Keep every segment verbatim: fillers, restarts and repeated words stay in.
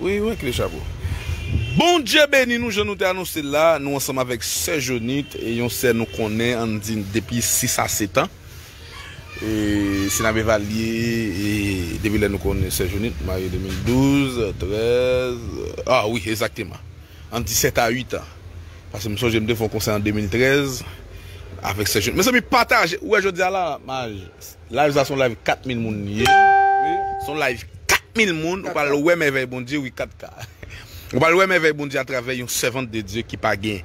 Wi, wi, kle chapo. Bondye beni nou, jan nou te anonse l la, nou ansanm avèk sè Jonit, e yon sè nou konnen, ann di depi sis a sèt an. E si n ap evalye, e depi lè nou konnen sè Jonit, marye de mil douz, trèz, a wi, egzakteman. Ann di sèt a uit an. Paske m sonje m te fè yon konsè an de mil trèz avèk sè Jonit. Mezanmi, pataje. Ou wè jodi a la, maj, live sa se yon live kat mil moun li ye. Wi. Se yon live kat mil moun. Ou pral wè mèvèy Bondye, wi, kat ka. Ou pral wè mèvèy Bondye atravè yon sèvant de Dye ki pa gen.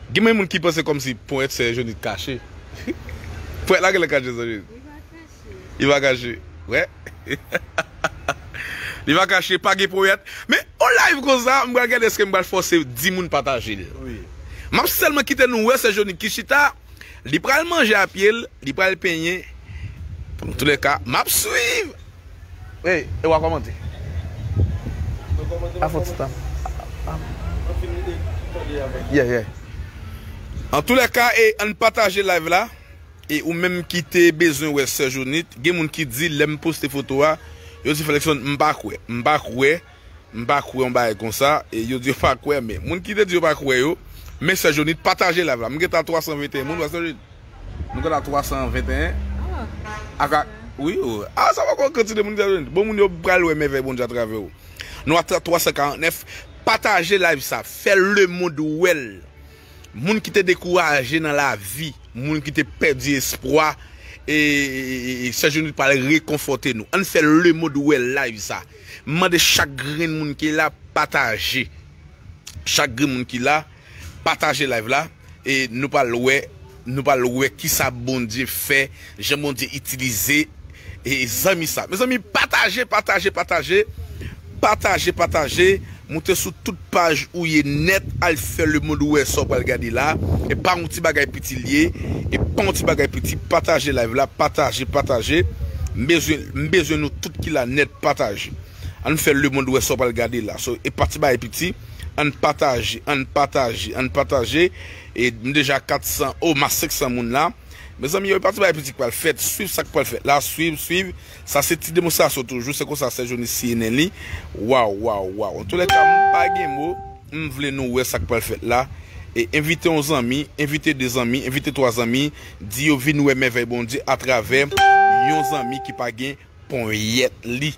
Gen menm moun ki panse kòmsi ponyèt sè Jonit kache. Ponyèt la genlè kache, sè Jonit. Li pa kache. Wè. Li pa kache, pa gen ponyèt. Men, on live konsa, m pral gade èske m pral fòse dis moun pataje l. Wi. M ap sèlman kite nou wè sè Jonit ki chita. Li pral manje a pye l, li pral penyen. Antoulèka, m ap swiv. Ey, e w a kòmante. A fon ti tan. Yeah, yeah. Antoulèka, e ann pataje live la. E ou menm ki te bezwen wè sè Jonit, gen moun ki di lè m poste foto a, yo di Felixson, m pa kwè, m pa kwè, m pa kwè yon bagay konsa, e yo di yo pa kwè, men moun ki te di yo pa kwè yo, men sè Jonit pataje live la. M gentan twa san venteyen moun, wè sè Jonit. Nou gentan twa san venteyen. Aka, wi, o. A, sa poko kantite moun ki sè Jonit. Bon, moun yo pral wè mèvèy Bondye atravè w. Nou a twa san karantnèf, pataje live sa, fè lemonn wè l. Moun ki te dekouraje nan lavi, moun ki te pèdi espwa, e, e, e, e, sè Jonit pral rekonfòte nou. Ann fè lemonn wè live sa. M mande chak grenn moun ki la pataje. Chak grenn moun ki la, pataje live la. E nou pral wè, nou pral wè kisa Bondye fè, jan Bondye itilize e zanmi sa. Mezanmi, pataje, pataje, pataje. Pataje, pataje. Moute sou tout paj ou ye nèt, al fè lemonn wè sa w pral gade la. E pa yon ti bagay piti l ye. E pa yon ti bagay piti. Pataje live la, pataje, pataje. M bezwen, m bezwen nou tout ki la nèt pataje. Ann fè lemonn wè sa w pral gade la. So, e pa ti bagay piti. Ann pataje, ann pataje, ann pataje. E m deja kat san, o, m a senk san moun la. Mezanmi, yo, e pa ti bagay piti k pral fèt. Swiv sa k pral fèt la, swiv, swiv. Sa se ti demonstrasyon toujou. Se konsa sè Jonit siye nen li. Waw, waw, waw. Antoulèka, m pa gen mo. M vle nou wè sa k pral fèt la. E envite yon zanmi, envite de zanmi, envite twa zanmi. Di yo vin wè mèvèy Bondye atravè yon zanmi ki pa gen ponyèt li.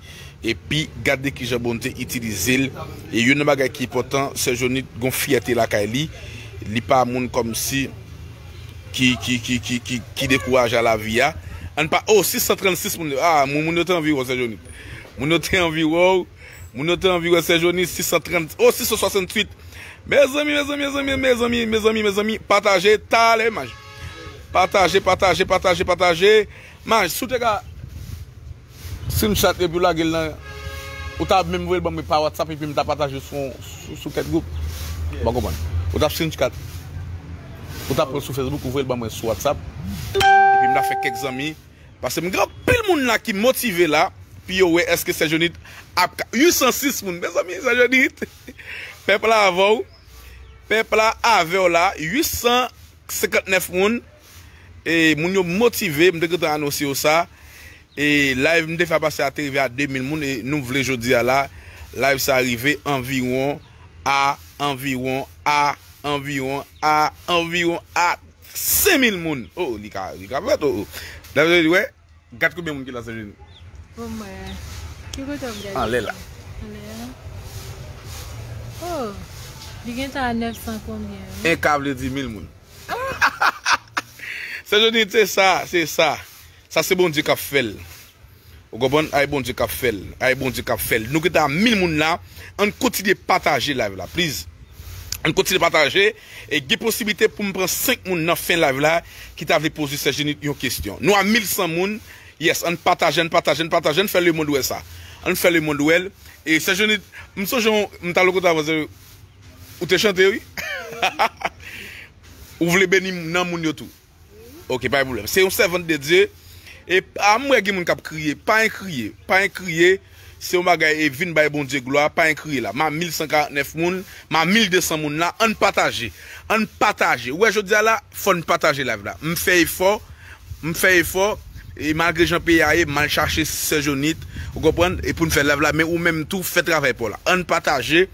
Epi, gade kijan Bondye itilize l. E youn nan bagay ki enpòtan, sè Jonit gon fyète lakay li. Li pa moun kòmsi ki, ki, ki, ki, ki, ki dekouraje a lavi a. Ann pa, o, sis san trannsis moun. A, moun, moun yo te anvi wè w, sè Jonit. Moun yo te anvi wè w. Moun yo te anvi wè sè Jonit, sis san trant, o, sis san swasanntuit. Mezanmi, mezanmi, mezanmi, mezanmi, mezanmi, mezanmi, pataje, talè, maj. Pataje, pataje, pataje, pataje. Maj, si w te ka screenshot epi w lage l nan, ou ta menm voye l ban mwen pa WhatsApp epi m ta pataje sou, sou, sou kèk gwoup. Ou pa konprann. Ou t ap screenshot. Ou t ap pran sou Facebook, ou voye l ban mwen sou WhatsApp. Epi m ta fè kèk zanmi. Paske m gen anpil moun la ki motive la, pou yo wè èske sè Jonit ap ka, uit san sis moun. Mezanmi, sè Jonit, pèp la avè w. Pèp la avè w la, uit san senkantnèf moun. E moun yo motive, m te gentan anonse yo sa. E live m te fè a pase a te rive a de mil moun, e nou vle jodi a la, live sa rive anviwon a, anviwon a, anviwon a, anviwon a senk mil moun. O, li ka, li ka fèt, o, o. Dayè, wè, gad konbyen moun ki la, Sè Jeni. Bon, mwen, ki kote w ap gade? Anlè la. Anlè a? O, li gentan a nèf san konbyen, wi. En ka vle di mil moun. Sè Jeni, se sa, se sa. Sa se Bondye k ap fè l. Ou konprann? Ay Bondye k ap fè l. Ay Bondye k ap fè l. Nou gentan a mil moun la. Ann kontinye pataje live la, please. Ann kontinye pataje. E gen posiblite pou m pran senk moun nan fen live la ki ta vle poze Sè Jeni yon kesyon. Nou a mil san moun. Yes, ann pataje, ann pataje, ann pataje, ann fè lemonn wè sa. Ann fè lemonn wè l. E Sè Jeni, m sonje w, m t al kote w avan, ou te chante, wi. Ou vle beni nan moun yo tou. Ok, pa gen pwoblèm. Se yon sèvant de Dye. E a, m wè gen moun k ap kriye. Pa gen kriye. Pa gen kriye. Se yon bagay e vin bay Bondye glwa. Pa gen kriye la. M a mil san karantnèf moun. M a mil de san moun la. Ann pataje. Ann pataje. Ou wè jodi a la, fò n pataje live la. M fè efò. M fè efò. E malgre jan peyi a ye, m al chache Sè Jonit, ou konprann, e pou n fè live la, men ou menm tou, fè travay pa w la. Ann pataje,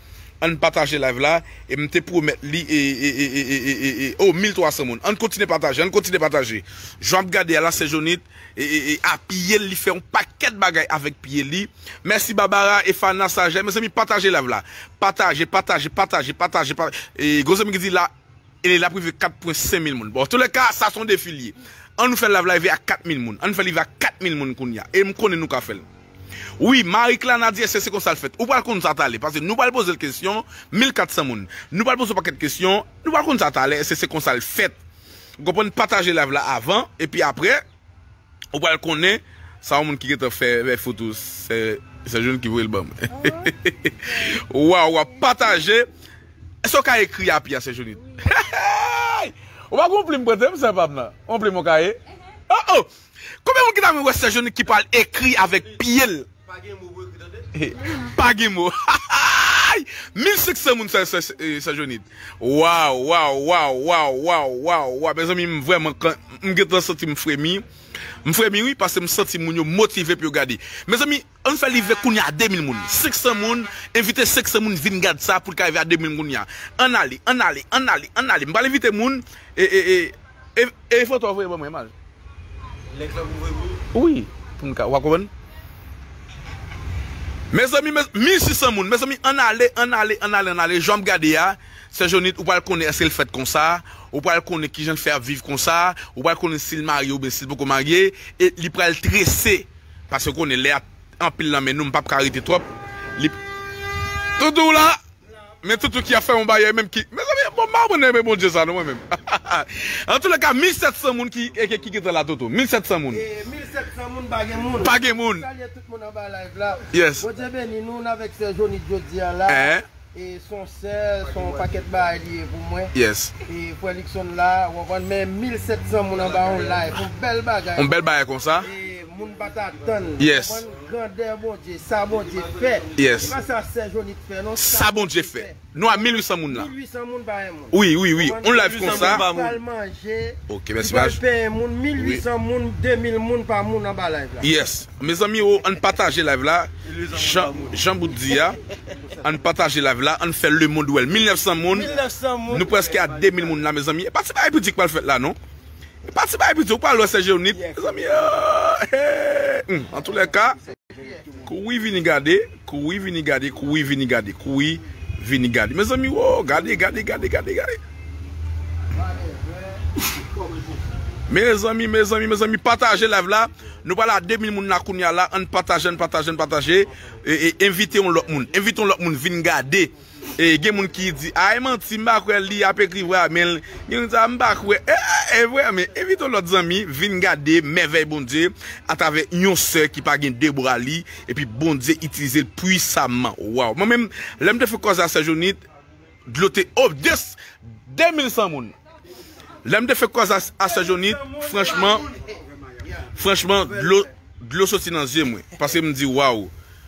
ann pataje live la, e m te pwomèt li, e, e, e, e, e, e, e, oh, mil twa san moun. Ann kontinye pataje, ann kontinye pataje. Jan ap gade a la, Sè Jonit, e, e, e, a pye l, li fè yon pakèt bagay avèk pye li. Mèsi Babara, Efana, Sajè, mezanmi, pataje live la. Pataje, pataje, pataje, pataje, pa-, e, gwo zanmi ki di la, e l ap rive kat pwen senk mil moun. Bon, antoulèka, sa se yon defi li ye. Ann nou fè live la rive a kat mil moun. Ann fè l rive a kat mil moun kounye a. E m konnen nou ka fè l. Wi, Marie Claire Nadia, èske se konsa l fèt? Ou pral konn sa talè, paske nou pral poze l kesyon, mil kat san moun. Nou pral poze yon pakèt kesyon, nou pral konn sa talè, èske se konsa l fèt? Ou konprann, pataje live la avan, epi apre, ou pral konnen, sa yon moun ki gentan fè, fè foto, se, se Joun ki voye l ban mwen. Waw, w ap pataje. Èske w ka ekri a pye a, Sè Jonit? Ou pa gon plim prete m, sè pa m nan? On plim, on kaye? Oh, oh! Konbyen moun ki ta renmen wè Sè Jonit ki pral ekri avèk pye l? Pa gen mo pou ekri, tande. Pa gen mo. Mil senk san moun, Sè, Sè, Sè, Sè Jonit. Waw, waw, waw, waw, waw, waw, waw. Mezanmi, m vrèman, kan, m gentan santi m fremi. M fremi, wi, paske m santi moun yo motive pou yo gade. Mezanmi, ann fè li rive kounye a de mil moun. Senk san moun, envite senk san moun vin gad sa pou l ka rive a de mil kounye a. Ann ale, ann ale, ann ale, ann ale. M pral envite moun, e, e, e, e, e foto a voye ban mwen, imaj. Link lan pou voye pou ou? Wi, pou n ka, w a konprann? Mezanmi, mez-, mil sis san moun. Mezanmi, ann ale, ann ale, ann ale, ann ale. Jan m gade a, Sè Jonit, ou pral konnen èske l fèt konsa, ou pral konnen kijan l fè ap viv konsa, ou pral konnen si l marye oubyen si l poko marye, e li pral trese. Paske w konnen lè a anpil nan men nou, m p ap ka rete twòp. Li, Toutou la, men Toutou ki ap fè yon bagay menm ki, mezanmi, bon, m pa konn renmen Bondye sa non, mwen menm. Antoulèka, mil sèt san moun ki, ki, ki gentan la, Toutou. Mil sèt san moun. E mil sèt san moun, pa gen moun. Pa gen moun. Salye tout moun anba live la. Yes. Bondye beni nou, n avèk sè Jonit jodi a la. Eh. E se yon sè, se yon pakèt bagay li ye pou mwen. Yes. E frè Luckson la, w konprann, men mil sèt san moun anba yon live, yon bèl bagay. Yon bèl bagay konsa. E moun pa t atann. Yes. Konprann grandè Bondye, sa Bondye fè. Yes. Se pa sa sè Jonit fè, non. Sa Bondye fè. Nou a mil uit san moun la. Mil uit san moun pa yon moun. Wi, wi, wi. Yon live konsa. Pral manje. Ok, mèsi, pral penyen moun, mil uit san moun, de mil moun pa moun anba live la. Yes. Mezanmi, oh, ann pataje live la. Jan, Jan Bout di a. Ann pataje live la, ann fè lemonn wè l. Mil nèf san moun. Mil nèf san moun. Nou prèske a de mil moun la, mezanmi. E pa ti bagay piti k pral fèt la, non. E pa ti bagay piti, ou pral wè sè Jonit. Yes. Mezanmi, oh, hey. Hmm, antoulèka, kouri vini gade, kouri vini gade, kouri vini gade, kouri vini gade. Mezanmi, oh, gade, gade, gade, gade, gade. Mezanmi, mezanmi, mezanmi, pataje live la. Nou pral a de mil moun la kounye a la. Ann pataje, ann pataje, ann pataje. E, e, envite yon lòt moun. Envite yon lòt moun vin gade. E gen moun ki di, "Ay, manti, m pa kwè li ap ekri vre a, men l." Gen moun ki di, "A, m pa kwè." E, e, e vre, men envite yon lòt zanmi, vin gade mèvèy Bondye atravè yon sè ki pa gen de bra li, epi Bondye itilize l pwisaman. Waw. Mwen menm, lè m te fè kòz a sè Jonit, dlo te, oh, de, de mil san moun. Lè m te fè kòz a, a sè Jonit, franchman, franchman, dlo, dlo soti nan zye mwen. Paske m di, waw,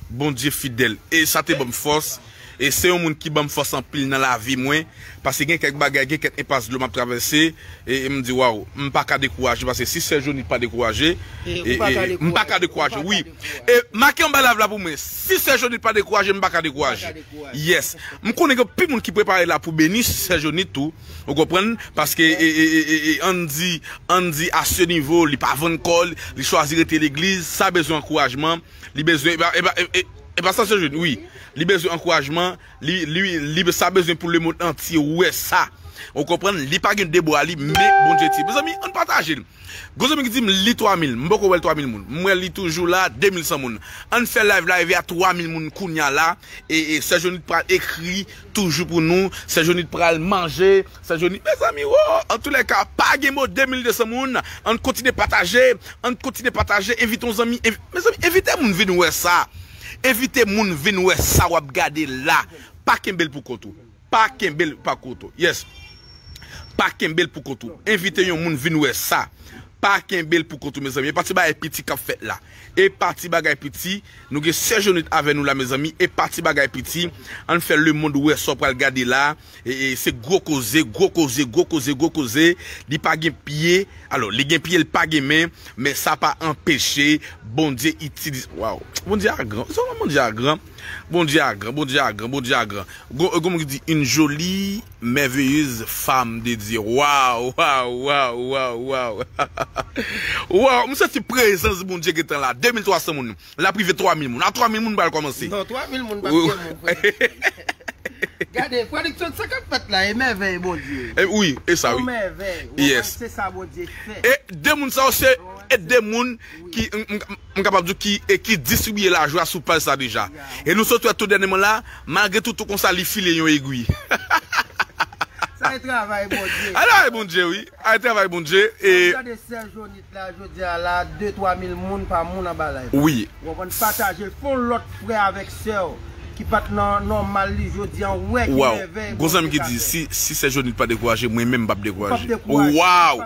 Bondye fidèl. E sa te ban m fòs. E se yon moun ki ban m fòs anpil nan lavi mwen. Paske gen kèk bagay, gen kèk enpas dlo m ap travèse. E, e m di, waw, m pa ka dekouraje. Paske si sè Jonit pa dekouraje, e, e, m pa ka dekouraje, wi. E make anba live la pou mwen. Si sè Jonit pa dekouraje, m pa ka dekouraje. Yes. M konnen gen anpil moun ki prepare la pou beni sè Jonit tou. Ou konprann? Paske, e, e, e, e, e, ann di, ann di a se nivo, li pa vann kò l, li chwazi rete legliz, sa bezwen ankourajman, li bezwen, e pa, e pa, e, e, e pa sa sè Jonit, wi. Li bezwen ankourajman, li, li, li, sa bezwen pou lemonn antye wè sa. Ou konprann? Li pa gen de bra li, men Bondye ti. Mezanmi, ann pataje l. Gwo zanmi ki di m li twa mil, m poko wè l twa mil moun. M wè li toujou la, de mil san moun. Ann fè live la rive a twa mil moun kounye a la. E, e sè Jonit pral ekri toujou pou nou. Sè Jonit pral manje. Sè Jonit, mezanmi, wo! Antoulèka, pa gen mo, de mil de san moun. Ann kontinye pataje. Ann kontinye pataje. Envite yon zanmi. Envi-, mezanmi, envite moun vin wè sa. Envite moun vin wè sa w ap gade la. Pa kenbe l pou kont ou. Pa kenbe l pa kont ou. Yes. Pa kenbe l pou kont ou. Envite yon moun vin wè sa. pa kenbe l pou kont ou, mezanmi. E pa ti bagay piti k ap fèt la. E pa ti bagay piti. Nou gen Sè Jonit avè nou la, mezanmi. E pa ti bagay piti. Ann fè lemonn wè sa w pral gade la. E, e, se gwo koze, gwo koze, gwo koze, gwo koze. Li pa gen pye. Alò, li gen pye, li pa gen men. Men sa pa anpeche Bondye itilize. Waw. Bondye a gran. Sa, Bondye a gran. Bondye a gran, Bondye a gran, Bondye a gran. Gon, gon moun ki di, une jolie, merveilleuse femme de Dieu. Waw, waw, waw, waw, waw. Waw, m santi prezans Bondye gentan la. De mil twa san moun. L ap rive twa mil moun. A twa mil moun pral kòmanse. Non, twa mil moun pa gen moun, frè. Gade, pwodiksyon sa k ap fèt la, e mèvèy Bondye. E, wi, e sa, wi. Yon mèvèy. Ou konprann? Yes. Se sa Bondye fè. E de moun sa yo, se, e de moun ki, m, m, m kapab di ki, e ki distribiye lajwa sou paj sa deja. Yeah. E nou sot wè tou dènyèman la, malgre toutou konsa, li file yon egwi. Sa e travay Bondye. A travay Bondye, wi. A travay Bondye. E gade Sè Jonit la, jodi a la, de twa mil moun pa moun anba live. Wi. Ou konprann, pataje l, fè yon lòt frè avèk sè w ki pa t nan nòmal li jodi a, wè ki mèvèy Bondye ka fè. Gon zanmi ki di, si, si Sè Jonit pa dekouraje, mwen menm m p ap dekouraje. Ou p ap dekouraje. Waw!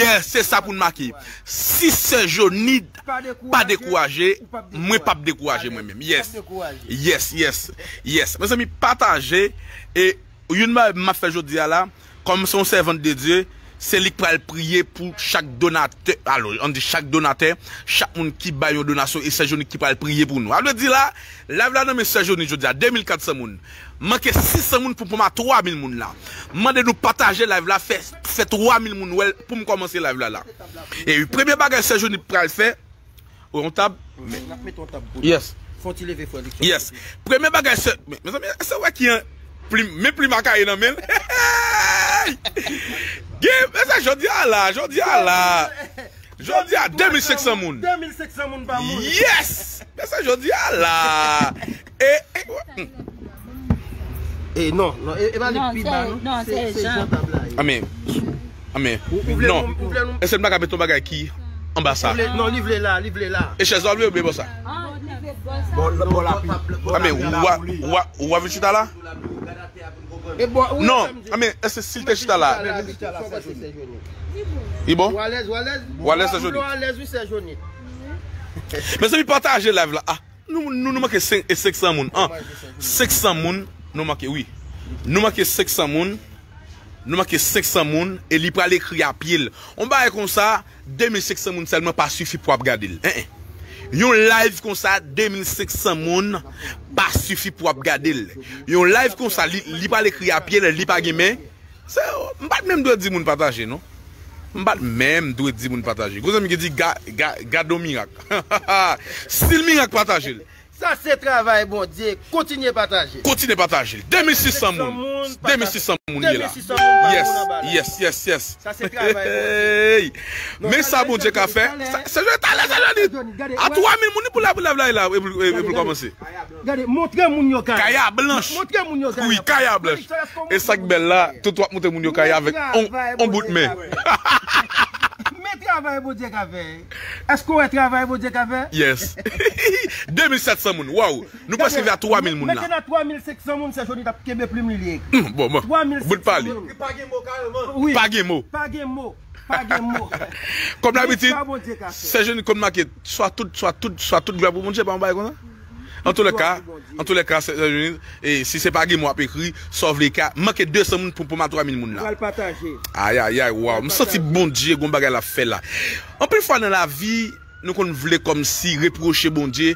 Yes, se sa pou n make. Si Sè Jonit pa dekouraje, mwen p ap dekouraje mwen menm. Yes. Yes, yes, yes. Mezanmi, pataje. E youn bagay m ap fè jodi a la, kòm se yon sèvant de Dye, se li k pral priye pou chak donatè. Alò, ann di chak donatè, chak moun ki bay yon donasyon, e Sè Jonit ki pral priye pou nou. A vle di la, live la nan men Sè Jonit jodi a, de mil kat san moun. Manke sis san moun pou, pou m a twa mil moun la. M mande nou pataje live la, fè, fè twa mil moun wè l pou m kòmanse live la la. E premye bagay Sè Jonit pral fè, ou yon tab? N ap mete yon tab pou nou. Yes. Fè yon ti leve frè Luckson. Yes. Premye bagay se, men, mezanmi, se wè ki an plim, men plim a kaye nan men l. Gen, men se jodi a la, jodi a la. Jodi a, de mil senk san moun. De mil senk san moun pa moun. Yes! Men se jodi a la. E, e, hmm. E non, non, e, e pa li k pi ba, non. Non, se, se jan tab la ye. Amèn. Amèn. Ou, ou vle nou, ou vle nou. Èske m pa ka mete yon bagay ki anba sa? Ou vle, non, li vle la, li vle la. E chèz la, ou vle, ou vle bò sa? Bò, bò la pi. Amèn, ou a, ou a, ou a vin chita la? E bò, wi, non, amèn, èske si l te chita la? Li bon? Ou alèz, ou alèz? Ou alèz, Sè Jonit? Ou alèz, wi, Sè Jonit. Mezanmi, pataje live la. Ah. Nou, nou, nou manke senk, e senk san moun. An, senk san moun, nou manke, wi. Nou manke senk san moun. Nou manke senk san moun, e li pral ekri a pye l. Yon bagay konsa, de mil senk san moun sèlman pa sifi pou ap gade l. En, en. Yon live konsa, de mil senk san moun pa sifi pou ap gade l. Yon live konsa, li, li pral ekri a pye l, li pa gen men. Se, m pa t menm dwe di moun pataje, non. M pa t menm dwe di moun pataje. Gon zanmi ki di, ga, ga, gad on mirak. Stil mirak pataje l. Sa se travay Bondye. Kontinye pataje. Kontinye pataje l. De mil sis san moun. De mil sis san moun ye la. Yes, yes, yes, yes. Sa se travay Bondye. Hey! Men sa Bondye ka fè. Sa, se jodi talè, se jodi. A twa mil moun pou la, pou la, pou la, pou la, e pou, e pou l kòmanse. Gade, montre moun yo kay. Kaya blanch. Montre moun yo kay. Wi, kaya blanch. E sa k bèl la, tout w ap montre moun yo kay avèk on, on bout men. Men travay Bondye ka fè. Èske w wè travay Bondye ka fè? Yes. De mil sèt san moun. Waw. Nou prèske rive a twa mil moun la. Mete nan twa mil senk san moun, Sè Jonit ap kenbe plim li, li ekri. Hmm, bon, bon. Bout pale. Pa gen mo kareman. Wi. Pa gen mo. Pa gen mo. Pa gen mo. Kòm dabitid, Sè Jonit konn make, swa tout, swa tout, swa tout glwa pou Bondye, pa yon bagay konsa. An tou lè ka, an tou lè ka, Sè Jonit, e, si se pa gen mo ap ekri, sa w vle ka, manke de san moun pou, pou m a twa mil moun la. Pral pataje. Ayayay, waw. M santi Bondye gon bagay l ap fè la. Anpil fwa nan lavi, nou konn vle kòmsi repwoche Bondye.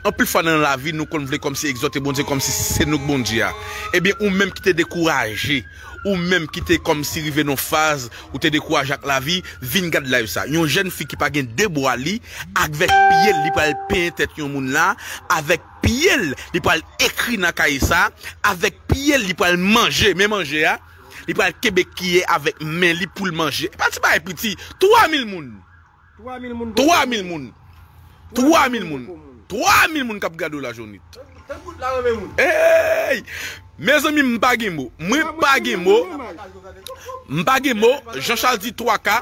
Anpil fwa nan lavi, nou konn vle kòmsi egzòte Bondye, kòmsi se nou k Bondye a. Ebyen, ou menm ki te dekouraje, ou menm ki te kòmsi rive nan faz ou te dekouraje ak lavi, vin gad live sa. Yon jèn fi ki pa gen de bwa li, avèk pye l, li pral penyen tèt yon moun la, avèk pye l, li pral ekri nan kaye sa, avèk pye l, li pral manje, men manje a, li pral kenbe kiyè avèk men li pou l manje. E pa ti bagay piti, twa mil moun. Twa mil moun. Twa mil moun. Twa mil moun. Twa mil moun k ap gade w la, Jonit. Hey! Mezanmi, m pa gen mo. Mwen pa gen mo. M pa gen mo. Jean Charles di twa K.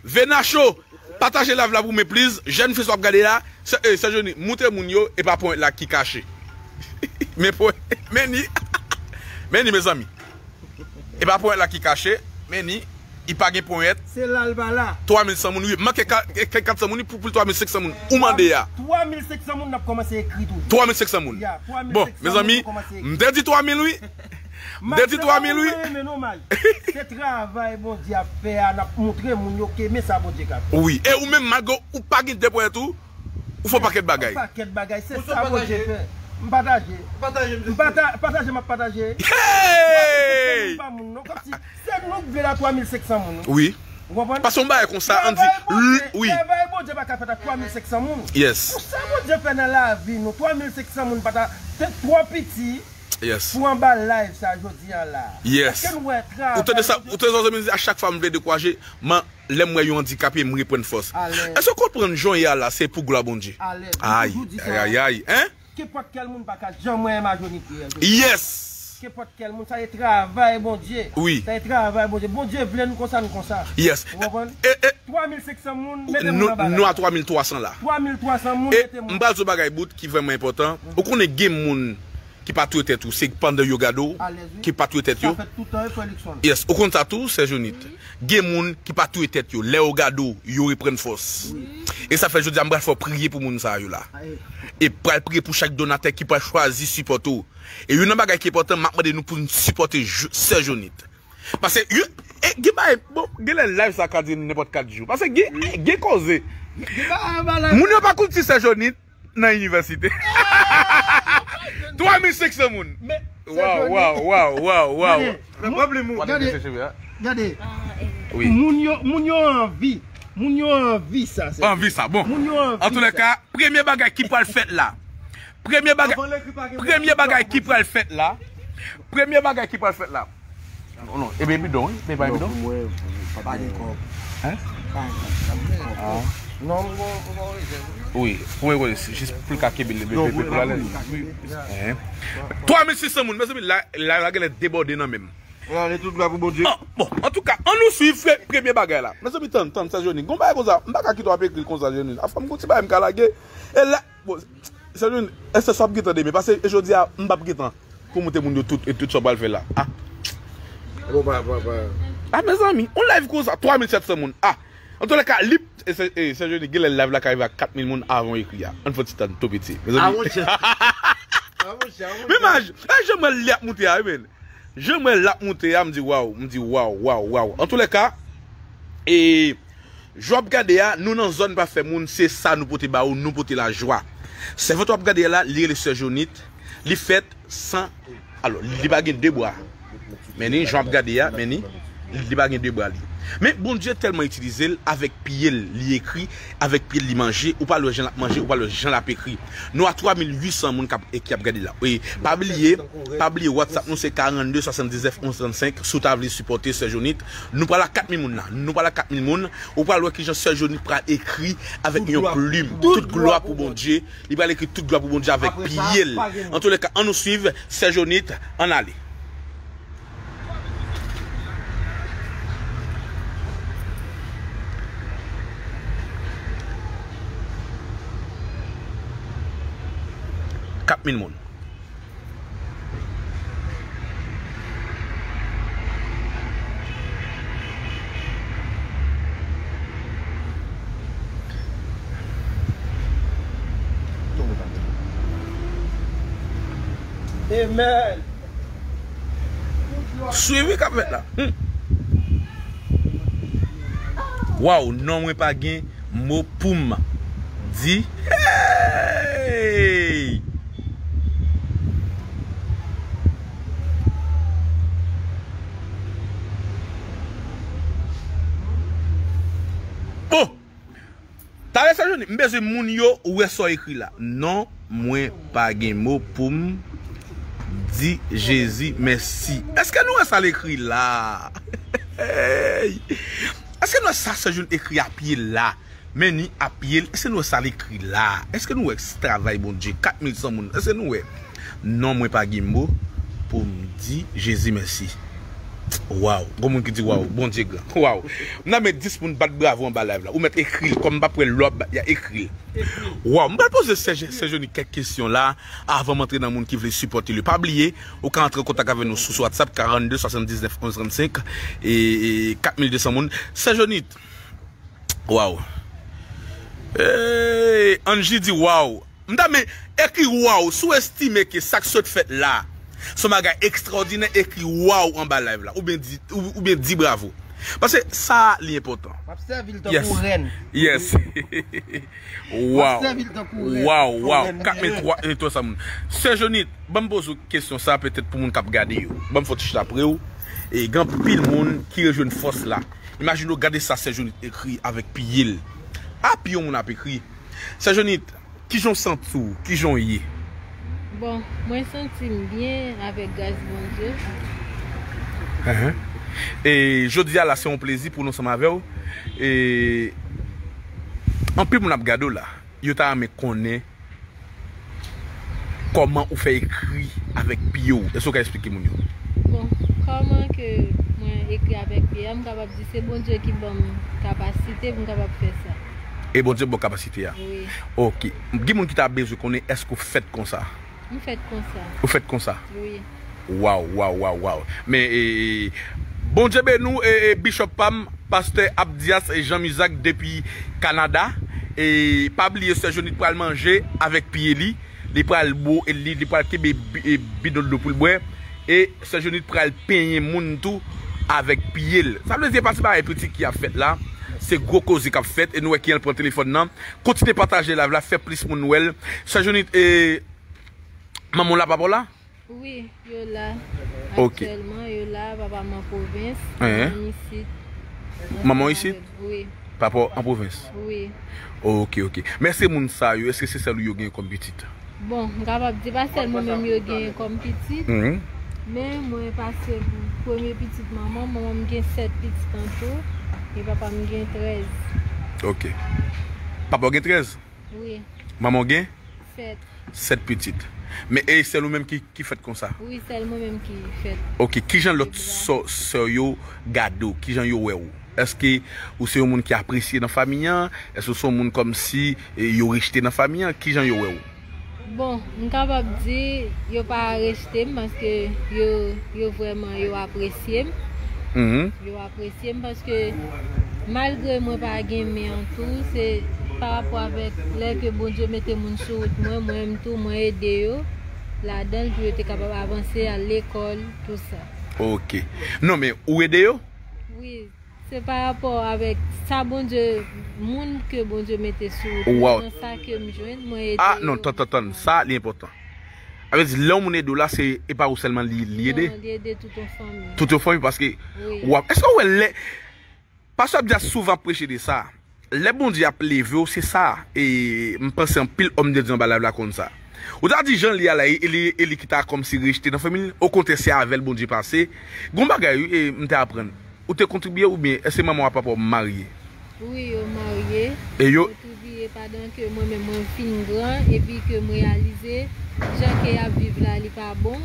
Venacho, pataje live la pou mwen, please. Jèn fi sa w ap gade la. Sè, eh, Sè Joni, moutre moun yo, e pa ponyèt la ki kache. Men pwen-, men ni. Men ni, mezanmi. E pa ponyèt la ki kache, men ni. li pa gen ponyèt. Se la l pa la. Twa mil san moun, wi. Manke ka- ke- ke- kat san moun, li pou pou twa mil senk san moun. Ou mande a. Twa mil senk san moun, n ap kòmanse ekri tou. Twa mil senk san moun. Ya, twa mil senk san moun, bon, mezanmi, nou kòmanse ekri. M te di twa mil, wi. M te di twa mil, wi. Mwen renmen nou, Maj. Se travay Bondye ap fè a, n ap montre moun yo ke men sa Bondye ka fè. Wi. E ou menm, malgre ou pa gen de ponyèt ou, ou fè yon pakèt bagay. Yon pakèt bagay, se sa Bondye fè. M pataje. Pataje, m pata- pataje, m ap pataje. Hey! Twa mil senk san moun pa moun, non, kòmsi se nou k vle la, twa mil senk san moun, wi. Wi. Ou konprann? Paske yon bagay konsa, ann di, travay Bondye, wi. Travay Bondye pa ka fèt ak twa mil senk san moun. Yes. Pou sa Bondye fè nan lavi nou, twa mil senk san moun pa ta, te twò piti. Yes. Pou anba live sa jodi a la. Yes. Èske nou wè travay Bondye? Ou tande sa, ou tande sa, a chak fwa m vle dekouraje, man, lè m wè yon andikape, m reprann fòs. Alèz. Èske w konprann jan w ye a la, se pou glwa Bondye? Alèz. Ay, ay, ay, ay, hein? Kenpòt kèl moun pa ka janm wè majonite a. Yes! Kenpòt kèl moun, sa e travay Bondye. Wi. Sa e travay Bondye. Bondye vle nou konsa, nou konsa. Yes. Ou konprann? E, e, twa mil senk san moun, mete moun anba la. Nou a twa mil twa san la. Twa mil twa san moun, mete moun. E m pral di w bagay bout ki vrèman enpòtan. Ou konnen gen moun ki pa touye tèt yo, se pandan yo gade w, alèz, wi, ki pa touye tèt yo. Sa fèt toutan, wi, frè Luckson. Yes, ou konn sa tou, sè Jonit. Gen moun ki pa touye tèt yo, lè yo gade w, yo reprann fòs. Wi. E sa fè jodi a m pral fè w priye pou moun sa yo la. Aye. E pral priye pou chak donatè ki pral chwazi sipòte w. E youn nan bagay ki enpòtan, m ap mande nou pou n sipòte jou- sè Jonit. Paske yo, e, gen bagay, bon, gen lè live sa ka dire nenpòt kat jou. Paske gen, gen koze. Moun yo pa koute sè Jonit nan inivèsite. Twa mil senk san moun. Waw, waw, waw, waw, waw. Gade, gade, gade. Wi. Moun yo, moun yo anvi. Moun yo anvi sa, sè. Anvi sa, bon. Moun yo anvi sa. Antoulèka, premye bagay ki pral fèt la. Premye bagay, premye bagay ki pral fèt la. Premye bagay ki pral fèt la. Non, non, e bidon, wi, men pa bidon. Mwen, pa gen kòb. Hein? Pa gen kòb. Ah. Non, mwen, mwen, mwen, wi, pou mwen, jis pou l ka kenbe l, pou l alèz. Hein? Twa mil sis san moun, mezanmi, la, la, la genlè debòde nan men m. Ann ale, tout glwa pou Bondye. Ah, bon, antouka, ann nou swiv premye bagay la. Mezanmi, tann, tann, sè Joni. Gon bagay konsa, m pa ka kite w ap ekri l konsa, Joni. Afè m gon ti bagay m ka lage. E la, bon, sè Joni, èske sa w ap gentan demen? Paske e jodi a, m p ap gentan pou montre moun yo tout, e tout sa w pral fè la. Ah. Bon, pa, pa, pa. Ah, mezanmi, yon live konsa, twa mil sèt san moun. Ah. Antoulèka, li, e sè, e sè Joni, genlè live la ka rive a kat mil moun avan w ekri a. Ann fè yon ti tann tou piti. Mezanmi. Ah, monchè. Ah, monchè, ah, monchè. Men Maj, e jan m wè l ap moute a, wi, men. Jan m wè l ap moute a, m di waw, m di waw, waw, waw. Antoulèka, e, jan w ap gade a, nou nan zòn pa fè moun, se sa nou pote ba ou, nou pote lajwa. Sèvant w ap gade a la, li rele sè Jonit, li fèt san, alò, li pa gen de bra. Men ni, jan w ap gade a, men ni, li pa gen de bra li. Men Bondye tèlman itilize l, avèk pye l, li ekri, avèk pye l, li manje, ou pral wè jan l ap manje, ou pral wè jan l ap ekri. Nou a twa mil uit san moun k ap, e ki ap gade la. E pa bliye, pa bliye WhatsApp nou se karannde swasanndiznèf onz trannsenk, si w ta vle sipòte sè Jonit. Nou pral a kat mil moun la. Nou pral a kat mil moun. Ou pral wè kijan sè Jonit pral ekri avèk yon plim. Tout glwa pou Bondye. Li pral ekri tout glwa pou Bondye avèk pye l. Antoulèka, ann nou swiv sè Jonit, ann ale. Kat mil moun. Amen. Swiv wi k ap fèt la. Hmm. Waw, non mwen pa gen mo pou m di. Hey! Bon! Talè sa Joni, m bezwen moun yo wè sa w ekri la. Non, mwen pa gen mo pou m di Jezi mèsi. Èske nou wè sa l ekri la? Hey! Èske nou wè sa Sè Joni ekri a pye l la? Men ni a pye l. Èske nou wè sa l ekri la? Èske nou wè travay Bondye? Kat mil san moun. Èske nou wè? Non, mwen pa gen mo pou m di Jezi mèsi. Waw, gon moun ki di waw, Bondye gran. Waw. M nan men dis moun bat bravo anba live la. Ou mèt ekri l, kòm m p ap wè lòb, y a ekri l. Waw, m pral poze Sè Je-, Sè Joni kèk kesyon la, avan m antre nan moun ki vle sipòte li. Pa bliye, ou ka antre an kontak avè nou sou, sou WhatsApp, karannde swasanndiznèf onz trannsenk, e, e kat mil de san moun. Sè Joni, waw. Ey, Angie di waw. M ta men ekri waw, si w estime ke sa k sot fèt la, se yon bagay ekstraòdinè, ekri waw anba live la, oubyen di, ou, oubyen di bravo. Paske sa li enpòtan. M ap sèvi l tankou rèn. Yes. Waw. M ap sèvi l tankou rèn. Waw, waw. Kat mil twa, e, twa san moun. Sè Jonit, ban m poze w kesyon sa, petèt pou moun k ap gade yo. Ban m fè w ti chita pre w. E gen anpil moun ki rejwenn fòs la. Imajine w gade sa Sè Jonit ekri avèk pye l. A, pye yon moun ap ekri. Sè Jonit, kijan w santi w? Kijan w ye? Bon, mwen santi m byen avèk gras Bondye. Ahan. E jodi a la, se yon plezi pou nou ansanm avè w. E anpil moun ap gade w la. Yo ta renmen konnen kòman ou fè ekri avèk pye w. Èske w ka eksplike moun yo? Bon, kòman ke mwen ekri avèk pye a, m kapab di se Bondye ki ban m kapasite pou m kapab fè sa. E Bondye ban w kapasite a? Wi. Ok. Gen moun ki ta bezwen konnen èske w fèt konsa? M fèt konsa. Ou fèt konsa? Wi. Waw, waw, waw, waw. Men, e, e, Bondye beni w, e, e, Bishop pa m, Pastè Abdias Jean Muzac depi Kanada. E pa bliye Sè Jonit pral manje avèk pye li. Li pral bo-, li, li pral kenbe bi-, e, bidon dlo pou l bwè. E Sè Jonit pral penyen moun tou avèk pye l. Sa vle di, e pa ti bagay piti ki ap fèt la. Se gwo koze k ap fèt. E nou wè kijan l pran telefòn nan. Kontinye pataje live la, fè plis moun wè l. Sè Jonit, e, manman w la, papa w la? Wi, yo la. Ok. Aktyèlman, yo la, papa m an pwovens, manman m isit. Manman w isit? Wi. Papa w an pwovens? Wi. Ok, ok. Men èske moun sa yo, èske se sèl ou yo gen kòm pitit? Bon, m kapab di pa sèl mwen menm yo gen kòm pitit, mhm, men mwen pase pou premye pitit manman m, manman m gen sèt pitit an tou, e papa m gen trèz. Ok. Papa w gen trèz? Wi. Manman w gen? Sèt. Sèt pitit. Men e sèl ou menm ki, ki fèt konsa? Wi, sèl mwen menm ki fèt. Ok, kijan lòt sè, sè yo gade w? Kijan yo wè w? Èske ou se yon moun ki apresye nan fanmi an? Èske ou se yon moun kòmsi, e, yo rejte nan fanmi an? Kijan yo wè w? Bon, m kapab di yo pa rejte m paske yo, yo vrèman, yo apresye m. Mhm. Yo apresye m paske malgre mwen pa gen men an tou, se pa rapò avèk lè ke Bondye mete moun sou wout mwen, mwen menm tou, mwen ede yo ladan l pou yo te kapab avanse, al lekòl, tou sa. Ok. Non, men ou ede yo? Wi, se pa rapò avèk sa Bondye, moun ke Bondye mete sou wout mwen, nan sa ke m jwenn, mwen ede yo. Ah, non, tann, tann, tann. Sa, li enpòtan. Sa vle di, lè yon moun ede w la, se, e pa ou sèlman li, li ede? Non, li ede tout yon fanmi. Tout yon fanmi, paske, wi, w ap, èske w wè lè, Pastè Abdias souvan ap preche de sa. Lè Bondye ap leve w, se sa. E m panse anpil òm de Dye anba live la konn sa. Ou ta di jan li a la, e li, e li ki ta kòmsi rejte nan fanmi l. Okontrè, se avè l Bondye pase. Gon bagay, wi, e m te aprann. Ou te kontribye oubyen èske manman w ak papa w marye? Wi, yo marye. E yo? Kontribye pandan ke mwen menm mwen fin gran epi ke m reyalize jan ke y ap viv la, li pa bon.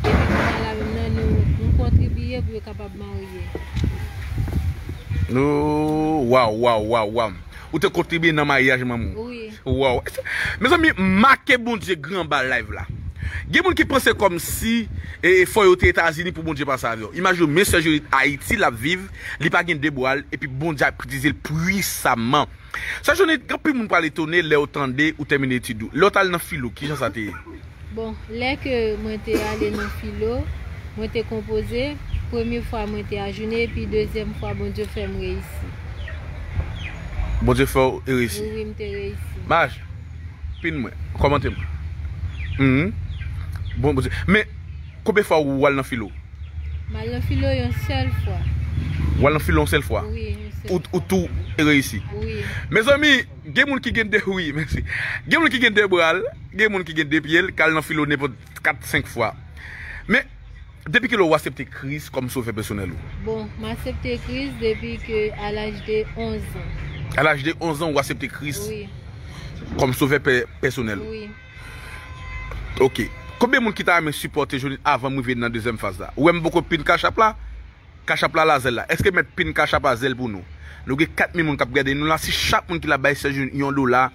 Epi kounye a la menm nan, nou, nou kontribiye pou yo kapab marye. Oh, waw, waw, waw, waw. Ou te kontribiye nan maryaj manman w? Wi. Waw. Mezanmi, make Bondye gran anba live la. Gen moun ki panse kòmsi, e, e, fò yo te Etazini pou Bondye pase avè w. Imajine w, men Sè Jonit Ayiti l ap viv, li pa gen de bra l, epi Bondye ap itilize l pwisaman. Sè Jonit, gen anpil moun pral etone lè yo tande ou tèmine etid ou. Lè w t al nan filo, kijan sa te ye? Bon, lè ke mwen te ale nan filo, mwen te konpoze, premye fwa mwen te ajounen, epi dezyèm fwa Bondye fè m reyisi. Bondye fè w reyisi? Wi, wi, m te reyisi. Maj, pin mwen, kòmante m. Mhm. Bon, Bondye. Men, konbyen fwa ou al nan filo? M al nan filo yon sèl fwa. Ou al nan filo yon sèl fwa? Wi, yon sèl fwa. Ou, ou tou reyisi? Wi. Mezanmi, gen moun ki gen de, wi, mèsi. Gen moun ki gen de bra l, gen moun ki gen de pye l, k al nan filo nenpòt kat, senk fwa. Men, depi kilè ou aksepte Kris kòm sovè pèsonèl ou? Bon, m aksepte Kris depi ke a laj de onz an. A laj de onz an, ou aksepte Kris, wi, kòm sovè pè-, pèsonèl ou? Wi. Ok. Konbyen moun ki ta renmen sipòte Jonit avan m rive nan dezyèm faz la? Ou wè m poko pin Cash App la? Cash App la, la, Zelle la. Èske m mèt pin Cash App a Zelle pou nou? Nou gen kat mil moun k ap gade nou la. Si chak moun ki la bay Sè Jun yon dola,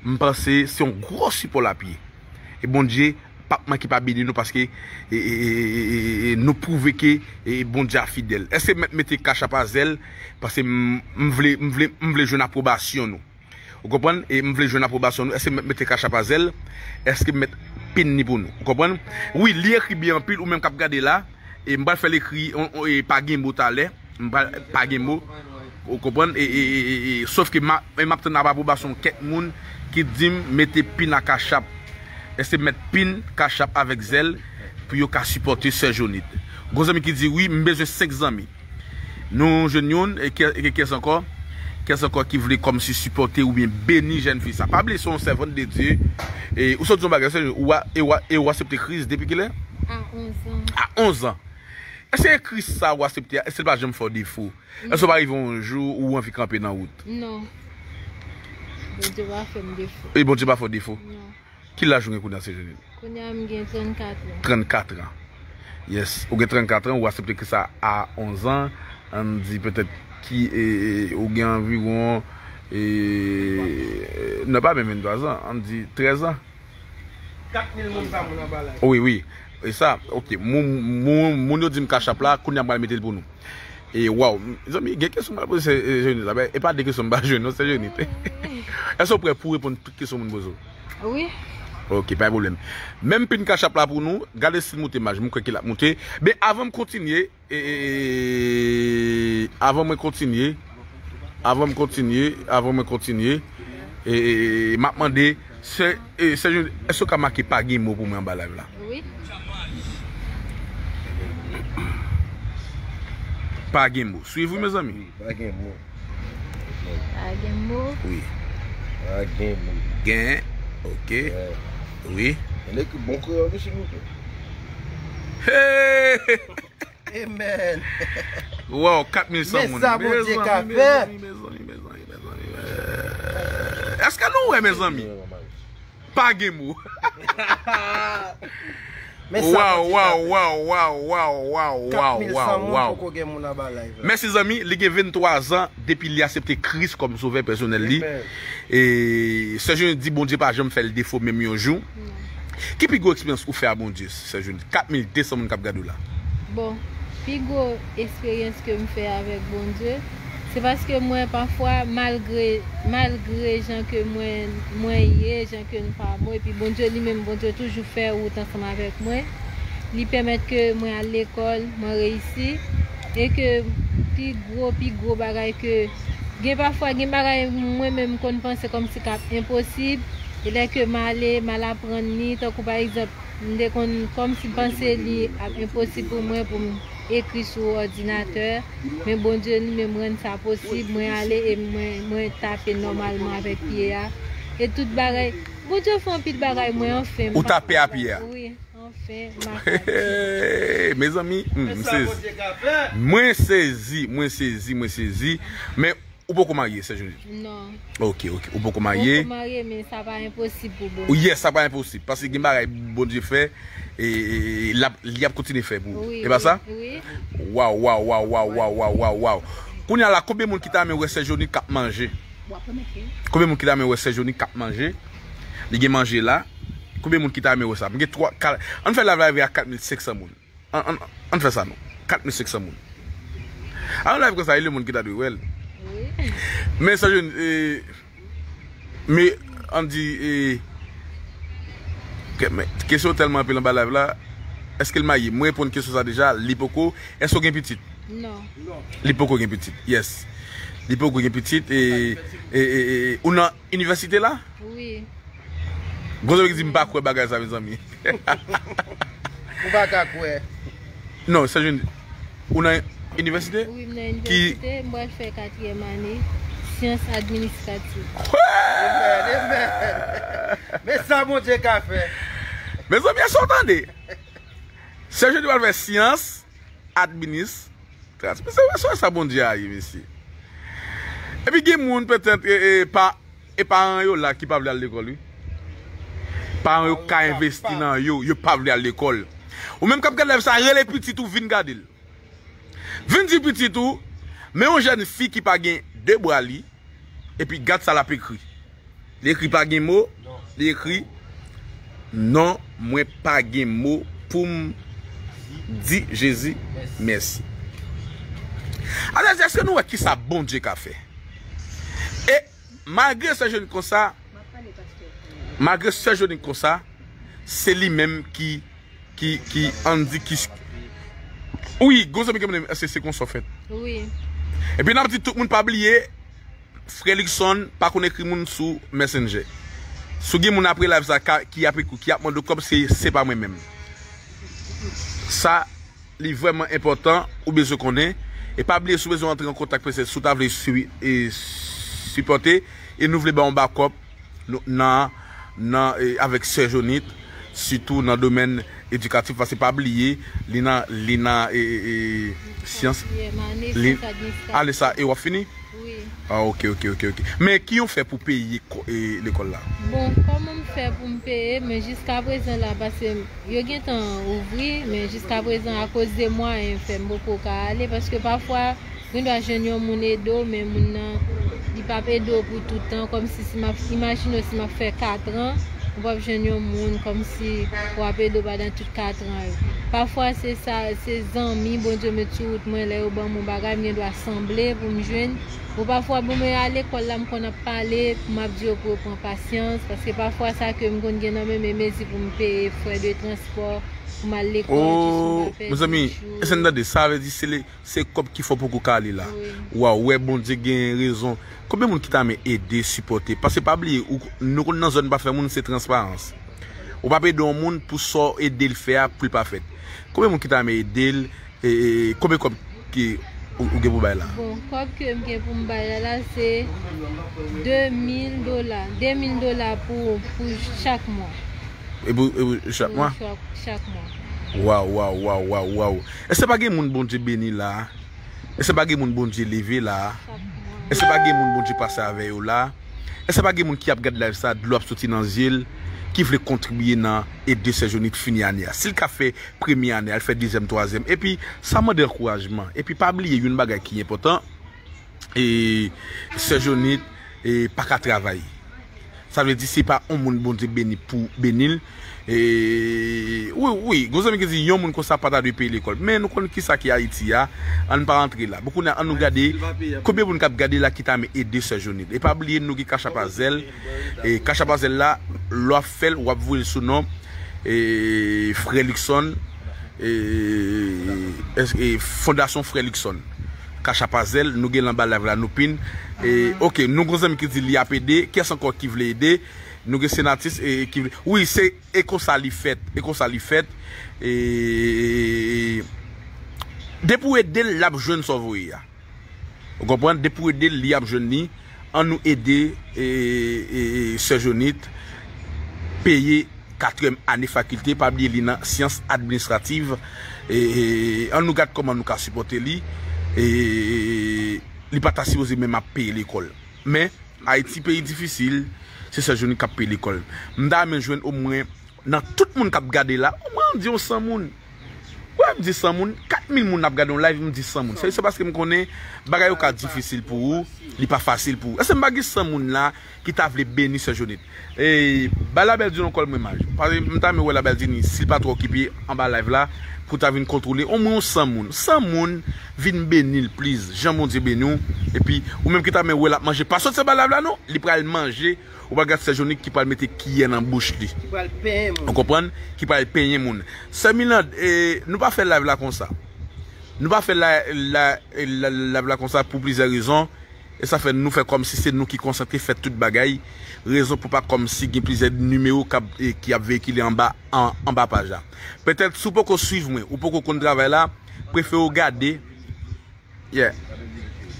m panse se yon gwo sipò l ap ye. E Bondye p ap manke pa beni nou paske e, e, e, e, e, e, nou pwouve ke e, Bondye a fidèl. Èske m mèt mete Cash App a Zelle? Paske m, m vle, m vle, m vle jwenn apwobasyon nou. Ou konprann? E m vle jwenn apwobasyon nou. Èske m mèt mete Cash App a Zelle? Èske m mèt pin ni pou nou? Ou konprann? Wi, li ekri byen anpil, ou menm k ap gade la. E m pral fè l ekri, on, on, e pa gen mo talè. M pral, pa gen mo. Ou konprann? E, e, e, e, e, sòf ke m a, e m ap tann apwobasyon kèk moun ki di m mete pin a Cash App. Èske m mèt pin Cash App avèk Zelle pou yo ka sipòte Sè Jonid? Gon zanmi ki di, wi, m bezwen senk zanmi. Nou jwenn youn, e kè-, e kès ankò? Kès ankò ki vle kòmsi sipòte oubyen beni jèn fi sa? Pa bliye se yon sèvant de Dye. E ou sot di yon bagay, se ou a, e ou a, e ou aksepte Kris depi kilè? A onz an. A onz an. Èske Kris sa ou aksepte a, èske l pa janm fè w defo? Èske w pa rive yon jou ou anvi kanpe nan wout? Non. Bondye pa fè m defo. E Bondye pa fè w defo? Non. Ki laj ou gen kounye a, Sè Jonid? Kounye a, m gen trannkat an. Trannkat an. Yes. Ou gen trannkat an, ou aksepte Kris sa a onz an. Ann di petèt ki, e, e, ou gen anviwon, e, non, pa menm venntwa zan, ann di trèz an. Kat mil moun pa moun anba la. Wi, wi. E sa, ok. Moun, moun, moun yo di m Cash App la, kounye a m pral mete l pou nou. E waw, zanmi, gen kesyon m pral poze Sè, e, Jonita. E pa de kesyon m pa jwenn non, Sè Jonita. Èske w prè pou w reponn tout kesyon moun poze w? Wi. Ok, pa gen pwoblèm. Menm pin Cash App la pou nou, gade si l moute, maj, m kwè ke l ap moute. Men avan m kontinye, e, e, e, avan mwen kontinye, avan m kontinye, avan mwen kontinye, e, e, e, m ap mande, Sè, e, Sè Jun, èske w ka make pa gen mo pou mwen anba live la? Wi. Pa gen mo. Swiv, wi, mezanmi. Pa gen mo. Pa gen mo. Wi. Pa gen mo. Gen. Ok. Wi. Wi. Mwen ekri bon kreyòl wi, silvouplè. Hey! Amen. Wow, kat mil san moun. Men sa Bondye ka fè. Mezanmi, mezanmi, mezanmi, mezanmi, mezanmi. Èske nou wè, mezanmi? Pa gen mo. Men sa Bondye ka fè. Wow, wow, wow, wow, wow, wow, wow, wow, wow. Kat mil san moun poko gen moun anba live la. Mèsi zanmi, li gen venntwa zan depi li aksepte Kris kòm sovè pèsonèl li. Amen. E Sè Jun di Bondye pa janm fè l defo menm yon jou. Non. Ki pi gwo eksperyans ou fè a Bondye, Sè Jun? Kat mil de san moun k ap gade w la. Bon, pi gwo eksperyans ke m fè avèk Bondye, se paske mwen pafwa, malgre, malgre jan ke mwen, mwen ye, jan ke m pa bon, epi Bondye li menm, Bondye toujou fè wout ansanm avèk mwen. Li pèmèt ke mwen al lekòl, mwen reyisi, e ke pi gwo, pi gwo bagay ke, gen pafwa, gen bagay mwen menm m konn panse kòmsi k ap enposib, e lè ke m ale, m al aprann li, tankou pa egzanp, m te konn kòmsi panse li ap enposib pou mwen pou m ekri sou òdinatè, men Bondye li menm rann sa posib, mwen ale e mwen, mwen tape nòmalman avèk pye a. E tout bagay, Bondye fè anpil bagay, mwen anfen, m pa konn. Ou tape a pye a? Wi, anfen, m akati. Mezanmi, hmm, m sezi. Mwen sezi, mwen sezi, mwen sezi. Men Ou poko marye, Sè Jun? Non. Ok, ok. Ou poko marye? Poko marye, men sa pa enposib pou Bondye. Yes, sa pa enposib. Paske gen bagay Bondye fè, e, e, e, l ap, li ap kontinye fè pou ou. Wi, e pa sa? Wi. Waw, waw, waw. Kounye a la, konbyen moun ki ta renmen wè Sè Joni k ap manje? Konbyen moun ki ta renmen wè Sè Joni k ap manje? Li gen manje la. Konbyen moun ki ta renmen wè sa? M gen twa, ka-, ann fè live la rive a kat mil senk san moun. Ann, ann, ann fè sa non. Kat mil senk san moun. A yon live konsa, e lemonn ki ta dwe wè l. Wi. Men Sè Joni, e, men, ann di, e, ke-, men, kesyon tèlman anpil anba live la. Èske l marye? Mwen reponn kesyon sa deja, li poko. Èske w gen pitit? Non. Li poko gen pitit, yes. Li poko gen pitit, e, e, e, e, ou nan inivèsite la? Wi. Gon zanmi ki di m pa kwè bagay sa, mezanmi. Ou pa ka kwè. Non, Sè Joni, ou nan inivèsite? Wi, m nan inivèsite. M pral fè katriyèm ane, syans administrativ. Amen, amen. Men sa Bondye ka fè. Mezanmi, èske w tande? Sè Joni pral fè syans administratif. Mesye, wè sa, sa Bondye a ye, mesye. Epi gen moun, petèt, e, e, pa, e paran yo la ki pa vle al lekòl, wi. Paran yo ka envesti nan yo, yo pa vle al lekòl. Ou menm k ap gade live sa, rele pitit ou vin gade l. Vin di pitit ou, men yon jèn fi ki pa gen de bra li, epi gad sa l ap ekri. Li ekri pa gen mo, li ekri non, mwen pa gen mo pou m di Jezi mèsi. Alò, èske nou wè kisa Bondye ka fè? E malgre sè Jonik konsa, malgre sè Jonik konsa, se li menm ki, ki, ki, ann di ki, wi, gon zanmi ki mande m, èske se konsa w fèt? Wi. Epi n ap di tout moun pa bliye, Frè Luckson pa konn ekri moun sou Messenger. Si w gen moun apre live sa ka, ki ap ekri, ki ap mande w kòb, se, se pa mwen menm. Sa, li vrèman enpòtan, ou bezwen konnen. E pa bliye, si w bezwen antre an kontak, petèt, si w ta vle sui-, e, sipòte, e nou vle ba w yon bakòp, nou, nan, nan, e, avèk sè Jonit, sitou nan domèn edikatif, paske pa bliye, li nan, li nan, e, e, e, syans, li, ane sa, e w ap fini? Wi. Ah, ok, ok, ok, ok. Men ki yon fè pou peye ko-, e, lekòl la? Bon, kòman m fè pou m peye, men jiska prezan la, paske yo gentan ouvri, men jiska prezan, akoz de mwayen, fè m poko ka ale, paske pafwa, gen dwa jwenn yon moun ede w, men moun nan, li p ap ede w pou tout tan, kòmsi si m ap, imajine w si m ap fè kat an, ou p ap jwenn yon moun, kòmsi w ap ede w pandan tout kat an yo. Pafwa, se sa, se zanmi, Bondye met sou wout mwen, lè yo ban m yon bagay, m gen dwa sanble pou m jwenn. Bon, pafwa, bon, men a lekòl la, m konn ap pale, m ap di yo pou yo pran pasyans, paske pafwa sa ke m konn gen nan men, men mezi pou m peye frè de transpò, pou m al lekòl, jis pou m pa pèdi jou. Oh, mezanmi, èske n tande? Sa vle di se le, se kòb ki fè w poko ka ale la. Wi. Waw, wè Bondye gen rezon. Konbyen moun ki ta renmen ede, sipòte? Paske pa bliye, ou, nou konn nan zòn pa fè moun, se transparans. Ou p ap ede yon moun pou sa w ede l fè a, pou l pa fèt. Konbyen moun ki ta renmen ede l? E, e, konbyen kòb ki ou, ou gen pou bay la? Bon, kòb ke m gen pou m bay la, la, se de mil dola. De mil dola pou, pou chak mwa. E pou, e pou chak mwa? Wi, chak, chak mwa. Waw, waw, waw, waw, waw. Èske pa gen moun Bondye beni la? Èske pa gen moun Bondye leve la? Chak mwa. Èske pa gen moun Bondye pase avè yo la? Èske pa gen moun ki ap gad live sa, dlo ap soti nan zye l, ki vle kontribiye nan ede sè Jonit fini ane a? Si l ka fè premye ane, al fè dezyèm, twazyèm. Epi, sa mande ankourajman. Epi, pa bliye youn bagay ki enpòtan, e, sè Jonit, e, pa ka travay. Sa vle di, se pa yon moun Bondye beni pou beni l. E, wi, wi, gon zanmi ki di, yon moun konsa pa ta dwe peye lekòl. Men nou konn kisa ki Ayiti a, ann pa antre la. Bon, kounye a, ann nou gade, konbyen moun k ap gade la ki ta renmen ede sè Jonit. E pa bliye, nou gen Cash App a Zelle. E Cash App a Zelle la, lè w ap fè l, w ap voye l sou non, e, Frè Luckson, e, e, Fondasyon Frè Luckson. Cash App a Zelle, nou gen l anba live la, nou pin. E, ok, nou gon zanmi ki di li ap ede. Kiyès ankò ki vle ede? Nou gen Senatus, e, ki vle, wi, se, e konsa li fèt, e konsa li fèt. E, depi w ede l, l ap jwenn sa w voye a. Ou konprann? Depi w ede l, li ap jwenn li. Ann nou ede, e, e, e, sè Jonit peye katriyèm ane fakilte, pa bliye li nan syans administrativ. E, e, ann nou gad kòman nou ka sipòte li. E, li pa ta sipoze menm ap peye lekòl. Men, Ayiti peyi difisil, se sè Jonit k ap peye lekòl. M ta renmen jwenn omwen nan tout moun k ap gade la, omwen ann di yon san moun. Wè, m di san moun, kat mil moun ap gade yon live, m di san moun. Se, se paske m konnen bagay yo ka difisil pou ou, li pa fasil pou ou. Èske m pa gen san moun la ki ta vle beni sè Jonit? E, bay Labèl di non kòl mwen maj. Paske m ta renmen wè Labèl di ni, si l pa twò okipe anba live la, pou ta vin kontwole omwen yon san moun. San moun vin beni l, please. Jan Bondye beni w. Epi, ou menm ki ta renmen wè l ap manje, pa soti anba live la non. Li pral manje. Ou pral gad sè Jonik ki pral mete kiyè nan bouch li. Ki pral penyen moun. Ou konprann? Ki pral penyen moun. Sè Milande, e, nou pa fè live la konsa. Nou pa fè la, la, la, live la konsa pou plizyè rezon. E sa fè nou fè kòmsi se nou ki konsantre fè tout bagay. Rezon pou pa kòmsi gen plizyè nimewo k ap, e, ki ap veyikile anba, an, anba paj la. Petèt si w poko swiv mwen, ou poko konn travay la, prefere w gade. Yeah.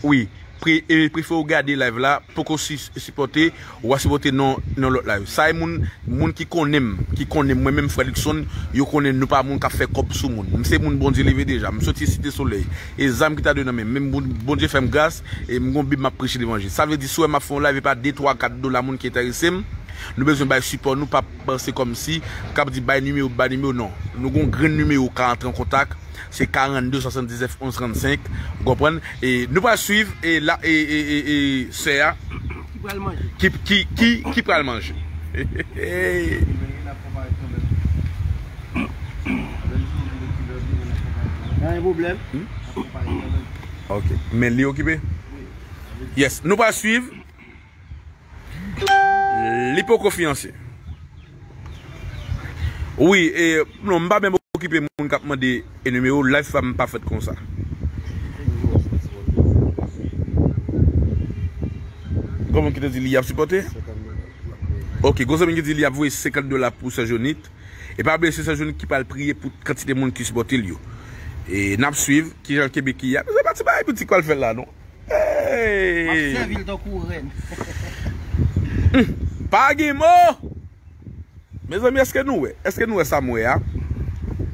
Wi. Pre-, e, prefere w gade live la, poko si-, sipòte, w a sipòte nan, nan lòt live. Sa e moun, moun ki konnen m, ki konnen m, mwen menm frè Luckson, yo konnen nou pa moun k ap fè kòb sou moun. M se moun Bondye leve deja. M soti Site Solèy. E zam ki ta dwe nan men m. Men Bon-, Bondye fè m gras, e m gon Bib m ap preche levanjil. Sa vle di, si w wè m ap fè yon live, e pa de, twa, kat dola moun ki enterese m, Nou bezwen bay sipò nou, pa panse kòmsi k ap di bay nimewo, bay nimewo, non. Nou gon grenn nimewo ka antre an kontak, se karannde swasanndiznèf onz trannsenk, ou konprann? E nou pral swiv e la e, e, e, e sè a Ki pral manje? ki, ki, ki, ki pral manje. Pa gen pwoblèm. Ok. Men li okipe? Yes, nou pral swiv. Li poko fiyanse. Wi, e, non, m pa menm okipe moun k ap mande e nimewo, live pa m pa fèt konsa. Gon moun ki te di li ap sipòte? Ok, gon zanmi ki di li ap voye senkant dola pou Sè Jonit. E pa bliye se Sè Jonit ki pral priye pou kantite moun ki sipòte l yo. E n ap swiv kijan l kenbe ki a. Se pa ti bagay piti k pral fè la, non. Hey! M ap sèvi l tankou rèn. Pa gen mo! Mezanmi, èske nou wè? Èske nou wè sa m wè a?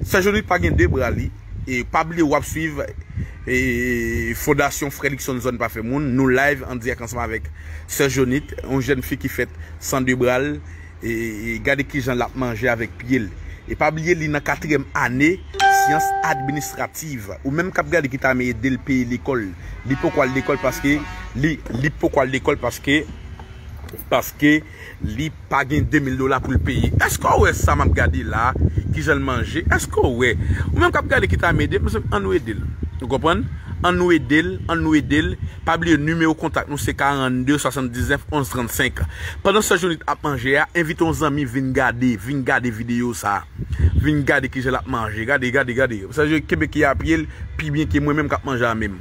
Sè Jonit pa gen de bra li. E pa bliye w ap swiv e, Fondasyon Frè Luckson Zòn Pa Fè Moun. Nou live an dirèk ansanm avèk Sè Jonit, yon jèn fi ki fèt san de bra l. E, e gade kijan l ap manje avèk pye l. E pa bliye li nan katriyèm ane syans administrativ. Ou menm k ap gade ki ta renmen ede l peye lekòl. Li poko al lekòl paske li, li poko al lekòl paske, paske li pa gen de mil dola pou l peye. Èske w wè sa m ap gade la? Kijan l manje? Èske w wè? Ou menm k ap gade ki ta renmen ede l, mezanmi, ann nou ede l. Ou konprann? Ann nou ede l, ann nou ede l. Pa bliye nimewo kontak nou se karannde swasanndiznèf onz trannsenk. Pandan Sè Jonit ap manje a, envite yon zanmi vin gade, vin gade videyo sa. Vin gade kijan l ap manje. Gade, gade, gade. Sè Jonit kenbe ki a pye l pi byen ke mwen menm k ap manje a menm.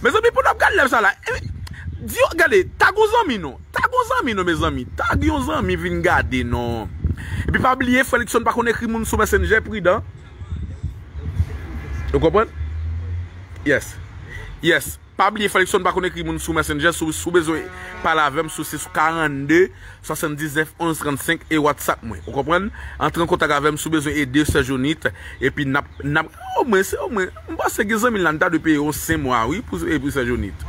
Mezanmi, pou n ap gade live sa la, eh, di yo, gade, tag yon zanmi non. Tag yon zanmi non, mezanmi. Tag yon zanmi vin gade non. Epi pa bliye, Frè Luckson pa konn ekri moun sou Messenger, pridan. Ou konprann? Yes. Yes. Pa bliye, Frè Luckson pa konn ekri moun sou Messenger. Si w, si w bezwen pale avè m, sou, se sou karannde swasanndiznèf onz trannsenk e WhatsApp mwen. Ou konprann? Antre an kontak avè m si w bezwen ede Sè Jonit. Epi n ap, n ap, omwen, se omwen, m panse gen zanmi la, n ta dwe peye yon senk mwa, wi, pou, e pou Sè Jonit.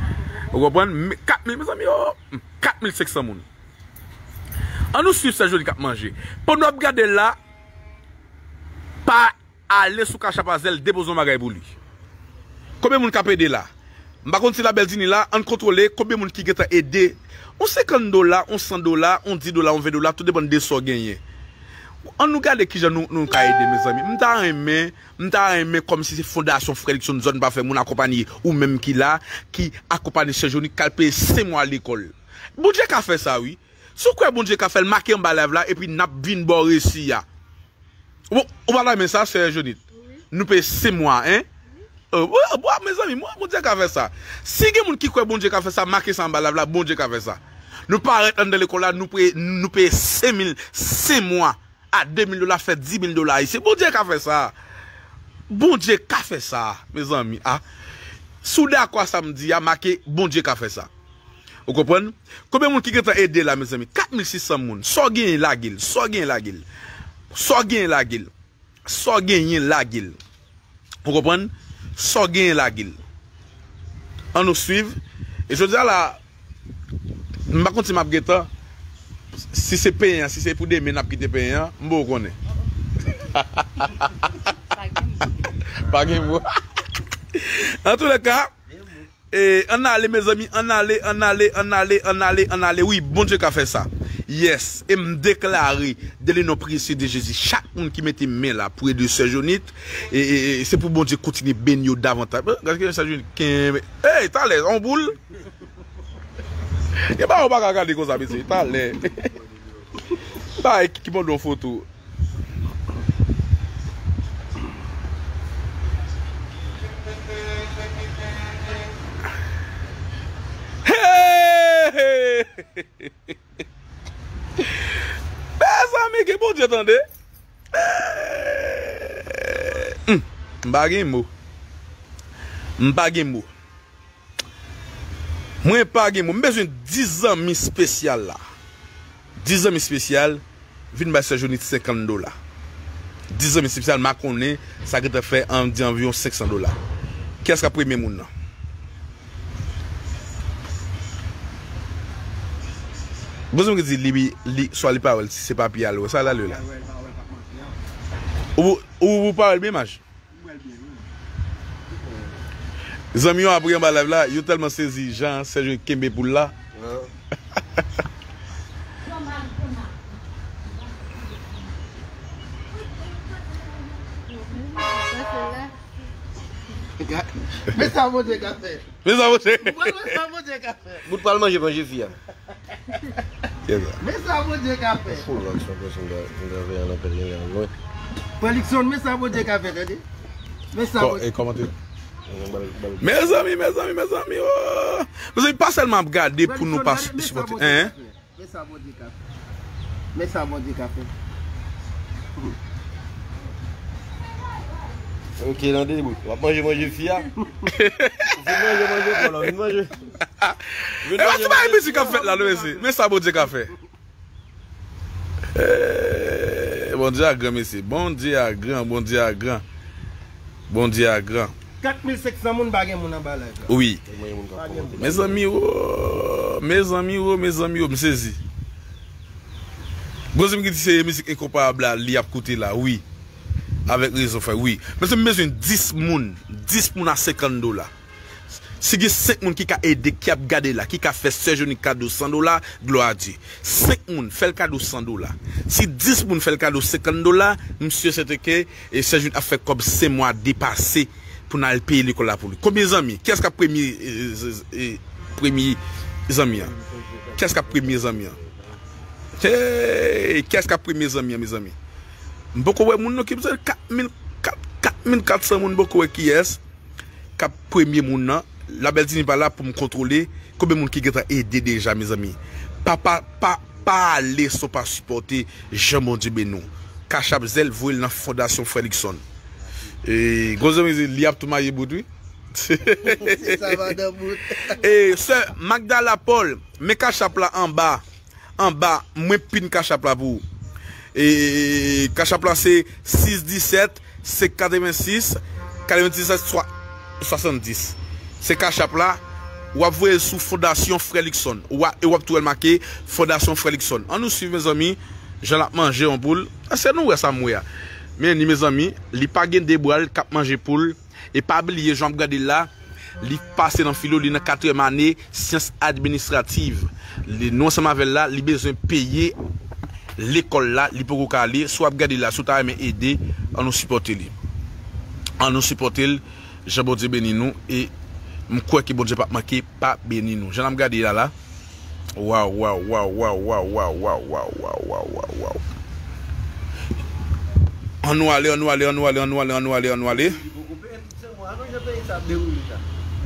Ou konprann? Kat mil, mezanmi, oh, kat mil senk san moun. Ann nou swiv Sè Jonit k ap manje. Pandan w ap gade l la, pa ale sou Cash App a Zelle, depoze yon bagay pou li. Konbyen moun k ap ede la? M pa konn si Labèl Dini la, ann kontwole konbyen moun ki gentan ede. Yon senkant dola, yon san dola, yon dis dola, yon ven dola, tou depann de sa w genyen. Ann nou gade kijan nou, nou ka ede, mezanmi. M ta renmen, m ta renmen kòmsi se Fondasyon Frè Luckson Zòn Pa Fè Moun akonpanye ou menm ki la, ki akonpanye Sè Jonit k al peye senk mwa lekòl. Bondye ka fè sa, wi. Si w kwè Bondye ka fè l, make anba live la, epi n ap vin ba w resi a. Ou, ou pa ta renmen sa, Sè Jonit? Wi. Nou peye senk mwa, en? Wi. Euh, wi, wi, mezanmi, mwen, Bondye ka fè sa. Si gen moun ki kwè Bondye ka fè sa, make sa anba live la, Bondye ka fè sa. Nou parèt anndan lekòl la, nou peye, nou peye senk mil, senk mwa a de mil dola, fè dis mil dola ayisyen. Bondye ka fè sa. Bondye ka fè sa, mezanmi. Ah. Si w dakò a sa m di a, make Bondye ka fè sa. Ou konprann? Konbyen moun ki gentan ede la, mezanmi? Kat mil sis san moun. Sa w genyen, lage l. Sa w genyen, lage l. Sa w genyen, lage l. Sa w genyen, lage l. Ou konprann? Sa w genyen, lage l. Ann nou swiv. E jodi a la, m pa konn si m ap gentan. Si se penyen an, si se pou demen n ap kite penyen an, m poko konnen. Pa gen mo. Antoulèka, E, ann ale, mezanmi, ann ale, ann ale, ann ale, ann ale, ann ale. Wi, Bondye ka fè sa. Yes. E m deklare, dans le nom précieux de Jésus, chak moun ki mete men la pou ede Sè Jonit, e, e, e, se pou Bondye kontinye beni yo davantaj. Gade Sè Jonit kenbe. Hey, talè, on boul. Gen bagay ou pa ka gade konsa, mesye. Talè. Bay ki, ki mande yon foto. Hey! Mezanmi, ke Bondye tande. Hmm, m pa gen mo. M pa gen mo. Mwen pa gen mo. M bezwen dis zanmi espesyal la. Dis zanmi espesyal vin bay Sè Jonit senkant dola. Dis zanmi espesyal, m a konnen sa gentan fè an, di anviwon senk san dola. Kiyès k ap premye moun nan? Gon zanmi ki di li, li, swa li pa wè l, si se pa pye a l wè, sa l al wè la. Ou, ou, ou pa wè l byen, mach? Zanmi yo ap ri anba live la, yo tèlman sezi jan Serge kenbe poul la. Men sa Bondye ka fè. Men sa Bondye. Men sa Bondye ka fè. Bout pral manje manje fi a. Men sa Bondye ka fè. Frè Luckson, frè Luckson, m ta, m ta veye nan pèl, gen lwen. Frè Luckson, men sa Bondye ka fè, tande. Men sa Bondye. E kòmante. Mezanmi, mezanmi, mezanmi, oh. Mezanmi, pa sèlman ap gade pou nou pa sipòte. Hein? Men sa Bondye ka fè. Men sa Bondye ka fè. Ok, nan de bout. W ap manje manje fi a. Ou fin manje manje pou la, fin manje. E pa ti bagay mizik k ap fèt la, non, mesye. Men sa Bondye ka fè. Eh, Bondye a gran, mesye. Bondye a gran, Bondye a gran. Bondye a gran. Kat mil senk san moun pa gen moun anba live la. Wi. Pa gen moun. Mezanmi, oh, mezanmi, oh, mezanmi, oh, m sezi. Gon zanmi ki di se mizik Enkonparab la, li ap koute la, wi. Avèk rezon, frè, wi. Mezanmi, m bezwen dis moun, dis moun a senkant dola. Si gen senk moun ki ka ede, ki ap gade la, ki ka fè Sè Jonik kado san dola, glwa a Dye. Senk moun, fè l kado san dola. Si dis moun fè l kado senkant dola, m si e sèten ke, e, Sè Jonik ap fè kòb senk mwa depase pou n al peye lekòl la pou li. Konbyen zanmi? Kiyès k ap premye, e, e, e, premye zanmi an? Kiyès k ap premye zanmi an? Hey, kiyès k ap premye zanmi an, mezanmi? M poko wè moun nan ki bezwen kat mil, kat, kat mil kat san moun, m poko wè kiyès k ap premye moun nan. Labèl Tini pa la pou m kontwole konbyen moun ki gentan ede deja, mezanmi. Pa, pa, pa, pa ale san w pa sipòte jan Bondye beni w. Cash App Zelle, voye l nan Fondasyon Frè Luckson. E, gwo zanmi, li ap tou maye bout, wi. Sa va nan bout. E, sè Magdala Paul, men Cash App la anba. Anba, mwen pin Cash App la pou ou. E, Cash App la se sis disèt, senk katrevensis, katrevendiset, swasanndis. Se Cash App la, w ap voye l sou Fondasyon Frè Luckson. W a, e w ap tou wè l make Fondasyon Frè Luckson. Ann nou swiv, mezanmi, jan l ap manje yon poul. Èske nou wè sa m wè a? Men ni, mezanmi, li pa gen de bra l k ap manje poul. E pa bliye, jan w ap gade l la, li pase nan filo, li nan katriyèm ane syans administrativ. Li, nou ansanm avè l la, li bezwen peye lekòl la, li poko ka ale. Si w ap gade l la, si w ta renmen ede, ann nou sipòte li. Ann nou sipòte l, jan Bondye beni nou, e m kwè ke Bondye p ap manke pa beni nou. Jan n ap gade la la, Waw, waw, waw. Ann nou ale, ann nou ale, ann nou ale, ann nou ale, ann nou ale, ann nou ale.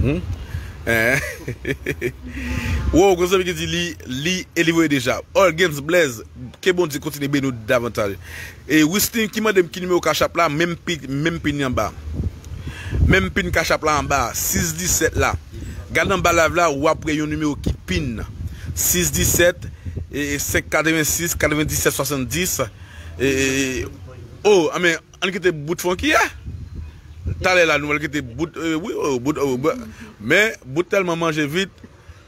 Hmm? Eh. Wow, gon zanmi ki di li, li e li voye deja. Orgens Blaise, ke Bondye kontinye beni w davantaj. E Wistin ki mande m ki nimewo Cash App la, menm pi, menm pin anba. Menm pin Cash App la anba, sis disèt la. Gade anba live la, w ap wè yon nimewo ki pin. Sis disèt, e, senk katrevensis, katrevendiset, swasanndis. E, e, oh, a men, ann kite bout funky a. Talè la, nou al kite bout, e, wi, oh, bout, oh, bout. Men, bout tèlman manje vit,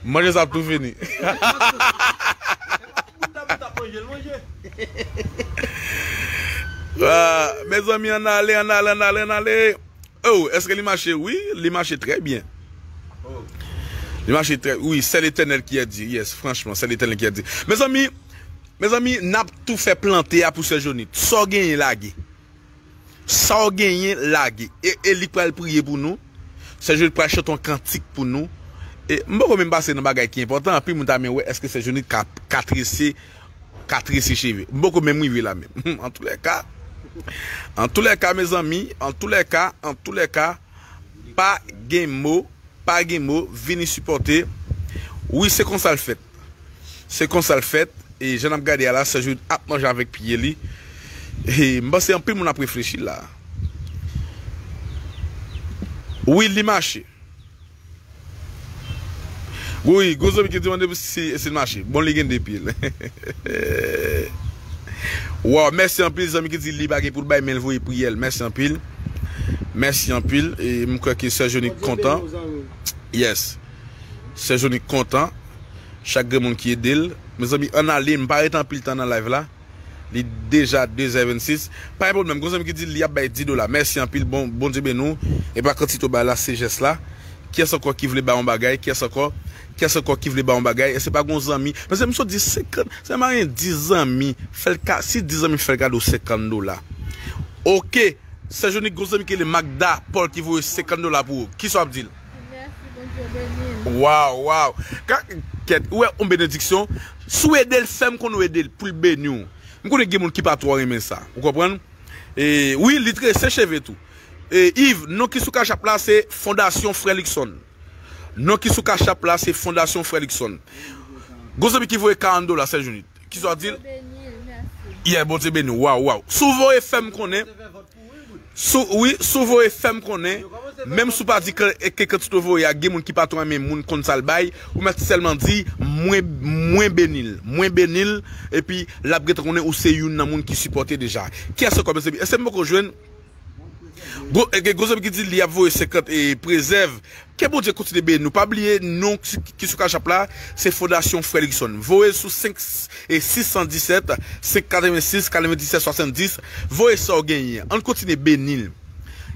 manje sa ap tou fini. Ah, mezanmi, ann ale, ann ale, ann ale, ann ale. Oh, èske li mache? Wi, li mache trè byen. Li mache trè, wi, c'est l'Éternel qui a dit. Yes, franchman, c'est l'Éternel qui a dit. Mezanmi, mezanmi, n ap tou fè plante a pou Sè Jonik. Sa w genyen lage. Sa w genyen lage. E, e li pral priye pou nou. Sè Jonik pral chante yon kantik pou nou. E m poko menm pase nan bagay ki enpòtan. Anpil moun ta renmen wè èske Sè Jonik ka, ka trese, ka trese cheve. M poko menm rive la menm. Antoulèka, antoulèka, mezanmi, antoulèka, antoulèka, pa gen mo, pa gen mo, vini sipòte. Wi, se konsa l fèt. Se konsa l fèt. E jan n ap gade a la, Sè Jonik ap manje avèk pye li. E m panse anpil moun ap reflechi la. Wi, li mache. Wi, gon zanmi ki di mande si, si l mache. Bon, li gen de pye l. Waw, mèsi anpil, zanmi ki di li pa gen pou l bay, men l voye priyè l. Mèsi anpil. Mèsi anpil. E m kwè ke Sè Jonik kontan. Yes. Sè Jonik kontan. Chak grenn moun ki ede l, Mezanmi, ann ale, m pa rete anpil tan nan live la. Li deja de zè vennsis. Pa gen pwoblèm, gon zanmi ki di li ap bay dis dola. Mèsi anpil, bon, Bondye beni w. E pa kantite w bay la, se jès la. Kiyès ankò ki vle bay yon bagay? Kiyès ankò? Kiyès ankò ki vle bay yon bagay? Èske pa gon zanmi? Paske m sot di senkant, se m gen dis zanmi, fè l ka, si dis zanmi fè l kado senkant dola. Oke, Sè Jonik, gon zanmi ki rele Magda Paul ki voye senkant dola pou ou. Kisa w ap di l? Mèsi, Bondye beni l. Waw, waw. Ka, kèt, ou wè yon benediksyon. Si w ede l, fè m konnen w ede l pou l beni w. M konnen gen moun ki pa twò renmen sa. Ou konprann? E, wi, li trese cheve tou. E, Yves, non ki sou Cash App la, se Fondasyon Frè Luckson. Non ki sou Cash App la, se Fondasyon Frè Luckson. Gon zanmi ki voye karant dola, Sè Jonik. Kisa w di l? Bondye beni l, mèsi. Yeah, Bondye beni w. Waw, waw. Si w voye, fè m konnen. Si w, wi, si w voye, fè m konnen. Menm si w pa di ke, ke kantite w voye a, gen moun ki pa twò renmen moun konn sa l bay, ou mèt sèlman di, mwen, mwen beni l. Mwen beni l, epi l ap gentan konnen ou se youn nan moun ki sipòte deja. Kiyès ankò, mezanmi? Èske m poko jwenn? Gwo, e, gwo zanmi ki di li ap voye senkant e prezèv. Ke Bondye kontinye beni nou. Pa bliye, non ki, ki sou Cash App la, se Fondasyon Frè Luckson. Voye sou senk, e, sis san disèt, senk katrevensis, katrevendisèt, swasanndis. Voye sa w genyen. Ann kontinye beni l.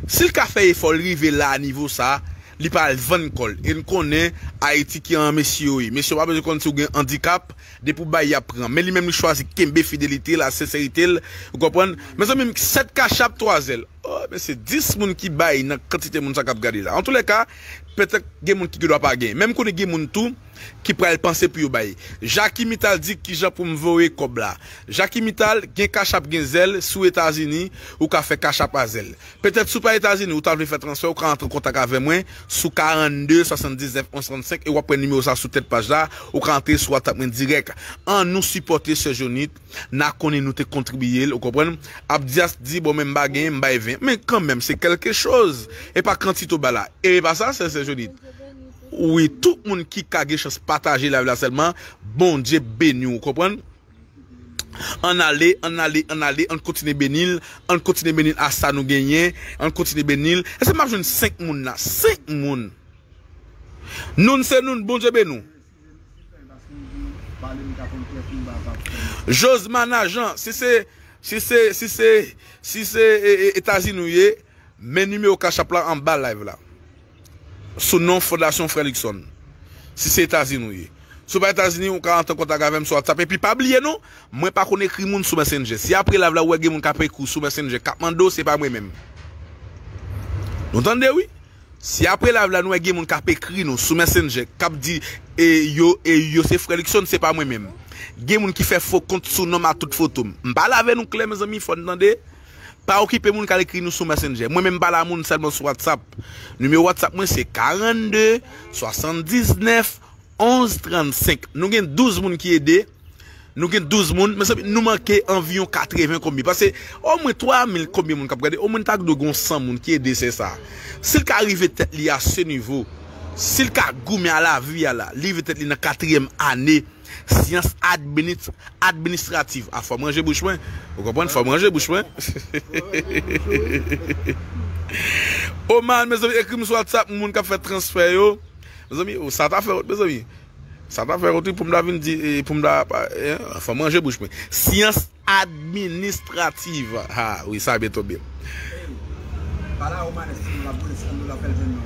Si l ka fè efò, l rive la, a nivo sa, li pral vann kò l. E n konnen Ayiti ki an mesye yo ye. Mesye yo pa bezwen konn si w gen andikap, depi w bay, y ap pran. Men li menm, li chwazi kenbe fidelite l, senserite l. Ou konprann? Mezanmi, sèt Cash App, twa zèl. Oh, men se dis moun ki bay nan kantite moun sa k ap gade la. Antoulèka, petèt gen moun ki gendwa pa gen. Men m konnen gen moun tou ki pral panse pou yo bay. Jackie Mital di kijan pou m voye kòb la. Jackie Mital, gen Cash App, gen zèl, si w Etazini, ou ka fè Cash App a zèl. Petèt si w pa Etazini, ou ta vle fè transfè, ou ka antre an kontak avè mwen sou karannde swasanndiznèf onz trannsenk e w ap wè nimewo sa sou tèt paj la, ou ka antre sou WhatsApp mwen dirèk. Ann nou sipòte Sè Jonit, n a konnen nou te kontribiye l, ou konprann? Abdias di, bon, men m pa genyen, m bay ven. Men kanmenm, se kèlke choz. E pa kantite w bay la. E pa sa, sè, sè Jonit. Wi, tout moun ki ka gen chans pataje live la sèlman, Bondye beni w, ou konprann? Ann ale, ann ale, ann ale, ann kontinye beni l, ann kontinye beni l a sa nou genyen, ann kontinye beni l. Èske m ap jwenn senk moun la? Senk moun. Noun se noun, Bondye beni w. Josmana Jean, si se, si se, si se, si se, e, e, Etazini w ye, men nimewo Cash App la anba live la. Sou non Fondasyon Frè Luckson. Si se Etazini w ye. Si w pa Etazini, ou ka antre an kontak avè m sou WhatsApp. Epi pa bliye non, mwen pa konn ekri moun sou Messenger. Si apre live la, ou wè gen moun k ap ekri w sou Messenger, k ap mande w, se pa mwen menm. Nou tande, wi? Si apre live la nou wè gen moun k ap ekri nou sou Messenger, k ap di, e, yo, e, yo se frè Luckson, se pa mwen menm. Gen moun ki fè fo kont sou non m a tout foto m. M pale avè nou klè, mezanmi, fò n tande. Pa okipe moun k al ekri nou sou Messenger. Mwen menm m pale a moun sèlman sou WhatsApp. Nimewo WhatsApp mwen se karannde swasanndiznèf onz trannsenk. Nou gen douz moun ki ede. Nou gen douz moun, mezanmi, nou manke anviwon katreven konbyen. Pase omwen twa mil konbyen moun k ap gade, omwen ta dwe gen san moun ki ede sè sa. Si l ka rive tèt li a se nivo, si l ka goumen a lavi a la, li rive tèt li nan katriyèm ane syans adminis-, administrativ. A, fò m ranje bouch mwen. Ou konprann? Fò m ranje bouch mwen. Oman, mezanmi, ekri m sou WhatsApp, moun k ap fè transfè yo. Mezanmi, o, sa ta fè wont, mezanmi. Sa ta fè wont, wi, pou m ta vin di, e, pou m ta, pa, e, fò m ranje bouch mwen. Syans administrativ. Ha, wi, sa byen tonbe. Pale a Oman, èske nou la, pou nou la fè l jwenn nou?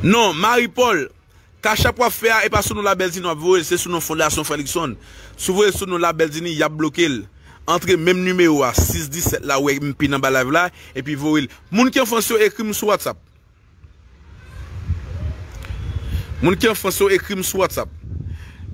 Non, Marie Paul, Cash App w ap fè a, e pa sou non Labèl Dini w ap voye l, se sou non Fondasyon Frè Luckson. Si w voye l sou non Labèl Dini, y ap bloke l. Antre menm nimewo a, sis disèt la, ou wè m pin anba live la, epi voye l. Moun ki an Frans yo, ekri m sou WhatsApp. Moun ki an Frans yo, ekri m sou WhatsApp.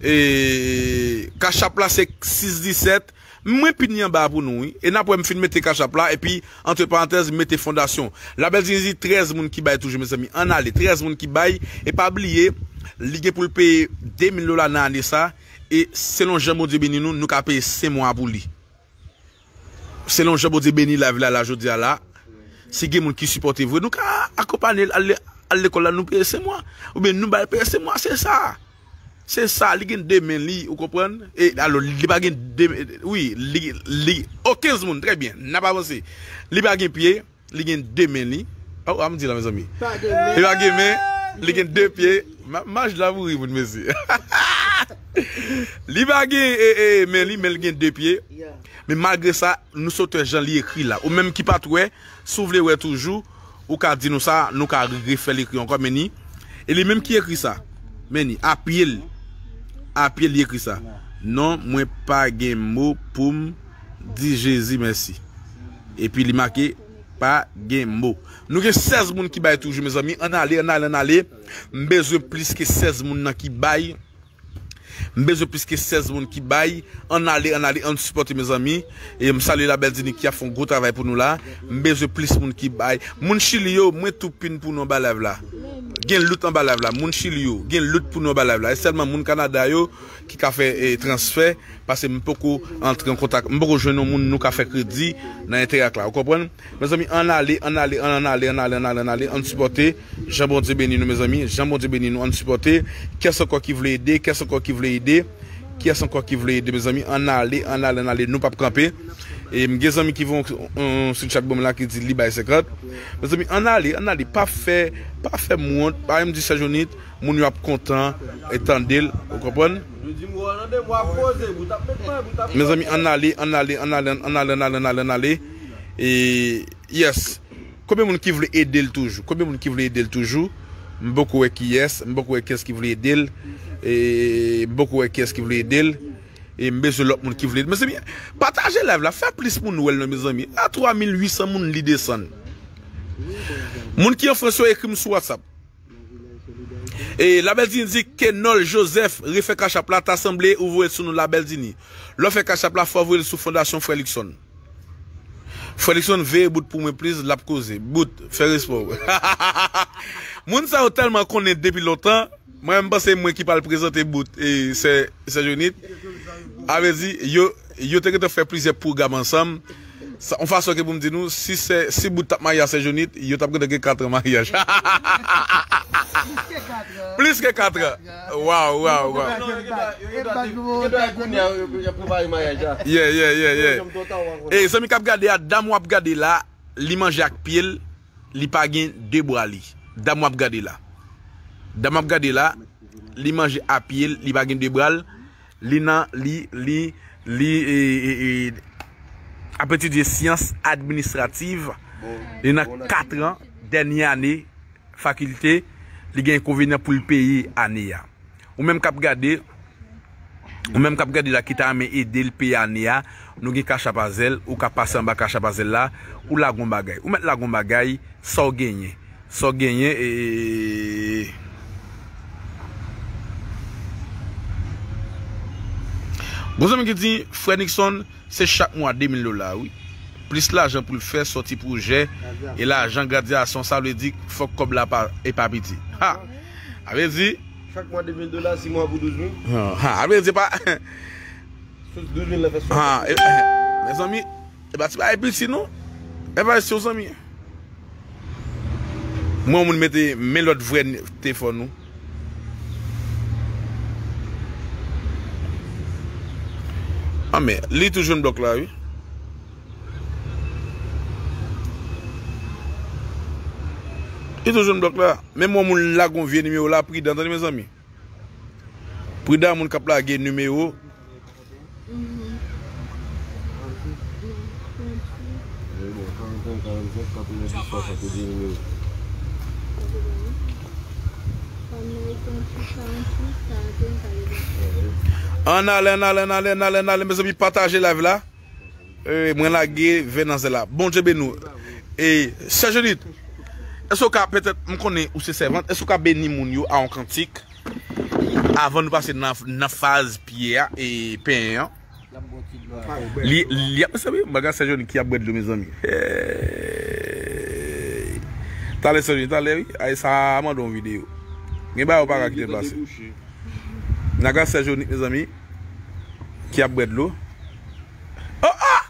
E, Cash App la, se sis disèt. Mwen pin li anba a pou nou, wi. E n ap wè m fin mete Cash App la, epi, antre parantèz, m mete fondasyon. Labèl Dini di trèz moun ki bay toujou, mezanmi. Ann ale, trèz moun ki bay. E pa bliye, li gen pou l peye de mil dola nan ane sa. E selon jan Bondye beni nou, nou ka peye senk mwa pou li. Selon jan Bondye beni live la, la, jodi a la, si gen moun ki sipòte vre, nou ka akonpanye l al, al lekòl la, nou peye senk mwa. Oubyen nou ba l peye senk mwa, se sa. Se sa, li gen de men li, ou konprann? E, alò, li pa gen de men, wi, li, li, o, kenz moun, trè byen, n ap avanse. Li pa gen pye, li gen de men li. O, a m di la, mezanmi. Pa gen men. Li pa gen men, li gen de pye. Ma-, maj la pou ri, moun, mesye. Li pa gen e, e, men li, men li gen de pye. Men malgre sa, nou sot wè jan li ekri la. Ou menm ki pa t wè, si w vle wè toujou, ou ka di nou sa, nou ka refè l ekri ankò, men ni. E li menm ki ekri sa. Men ni, a pye l. A pye l li ekri sa. Non, mwen pa gen mo pou m di Jezi mèsi. Epi li make pa gen mo. Nou gen sèz moun ki bay toujou, mezanmi. Ann ale, ann ale, ann ale. M bezwen plis ke sèz moun nan ki bay. M bezwen plis ke sèz moun ki bay. Ann ale, ann ale, ann sipòte, mezanmi. E m salye Labèl Dini ki ap fè yon gwo travay pou nou la. M bezwen plis moun ki bay. Moun Chili yo, mwen tou pin pou nou anba live la. Gen lout anba live la. Moun Chili yo, gen lout pou nou anba live la. E sèlman moun Kanada yo ki ka fè, e, transfè. Paske m poko antre an kontak, m poko jwenn yon moun nou ka fè kredi nan Interac la. Ou konprann? Mezanmi, ann ale, ann ale, ann ale, ann ale, ann ale, ann ale, ann sipòte. Jan Bondye beni nou, mezanmi. Jan Bondye beni nou, ann sipòte. Kiyès ankò ki vle ede? Kiyès ankò ki vle ede? Kiyès ankò ki vle ede, mezanmi? Ann ale, ann ale, ann ale. Nou p ap kanpe. E m gen zanmi ki voye yon, yon screenshot ban m la ki di li bay senkant. Mezanmi, ann ale, ann ale. Pa fè, pa fè m wont. Pa janm di Sè Jonit. Moun yo ap kontan e tande l, ou konprann? Mezanmi, ann ale, ann ale, ann ale, ann ale, ann ale, ann ale, ann ale. E, yes. Konbyen moun ki vle ede l toujou? Konbyen moun ki vle ede l toujou? M poko wè kiyès, m poko wè kiyès ki vle ede l. E, m poko wè kiyès ki vle ede l. E m bezwen lòt moun ki vle ede. Mezanmi, pataje live la, fè plis moun wè l non, mezanmi. A twa mil uit san moun li desann. Moun ki an Frans yo, ekri m sou WhatsApp. E Labèl Dini di Kenol Joseph refè Cash App la, ta sanble ou voye l sou non Labèl Dini. Lè w fè Cash App la, fò w voye l sou Fondasyon Frè Luckson. Frè Luckson, veye Bout pou mwen, please, l ap koze. Bout, fè respè w. Moun sa yo tèlman konnen depi lontan, mwen menm panse mwen ki pral prezante Bout, e sè, sè Jonit. A vle di, yo, yo te gentan fè plizyè pwogram ansanm. Sa, yon fason ke pou m di nou, si sè, si Bout t ap marye a sè Jonit, yo t ap gentan gen katran maryaj. Plis ke katran. Waw, waw, waw. Yeah, yeah, yeah, yeah. E zanmi k ap gade a, dam w ap gade la, li manje ak pye l, li pa gen de bra li. Dam w ap gade la. Dam w ap gade la, li manje a pye l, li pa gen de bra l. Li nan, li, li, li, e, e, e, ap etidye syans administrativ. Li nan katran, dènye ane fakilte. Li gen enkonvenyan pou l peye ane a. Ou menm k ap gade, ou menm k ap gade la ki ta renmen ede l peye ane a, nou gen Cash App Azelle, ou ka pase anba Cash App Azelle la, ou lage yon bagay. Ou mèt lage yon bagay, sa w genyen. Sa w genyen, e, gon zanmi ki di, Frè Nixon, se chak mwa de mil dola, wi. Plis lajan pou l fè sòti pwojè, e lajan gradyasyon, sa vle di fòk kòb la pa, e pa piti. Ha! A vle di, chak mwa de mil dola, sis mwa pou douz mil. Ha, ha, a vle di pa. Sou douz mil la fè swa. Ha, e, e, mezanmi, e pa ti bagay piti, non. E pa ti, zanmi. Mwen, moun mete men lòt vrè n-, te fò nou. A, men, li tou jwenn blòk la, wi. Li tou jwenn blòk la. Men mwen, moun lage yon vye nimewo la, pridan, tande, mezanmi. Pridan, moun k ap lage nimewo. Ann ale, ann ale, ann ale, ann ale, ann ale, mezanmi, pataje live la. E, mwen lage vennanzè la. Bondye beni w. E, Sè Jonit, èske w ka, petèt, m konnen ou se sèvant, èske w ka beni moun yo a yon kantik? Avan nou pase nan, nan faz pye a e penyen an. Li, li ap, mezanmi, bagay Sè Joni ki ap bwè dlo, mezanmi. Hey. Talè Sè Joni, talè, wi. Ay, sa mande yon videyo. Gen bagay ou pa ka kite pase. Naga Sè Joni, mezanmi, ki ap bwè dlo. Oh, ah!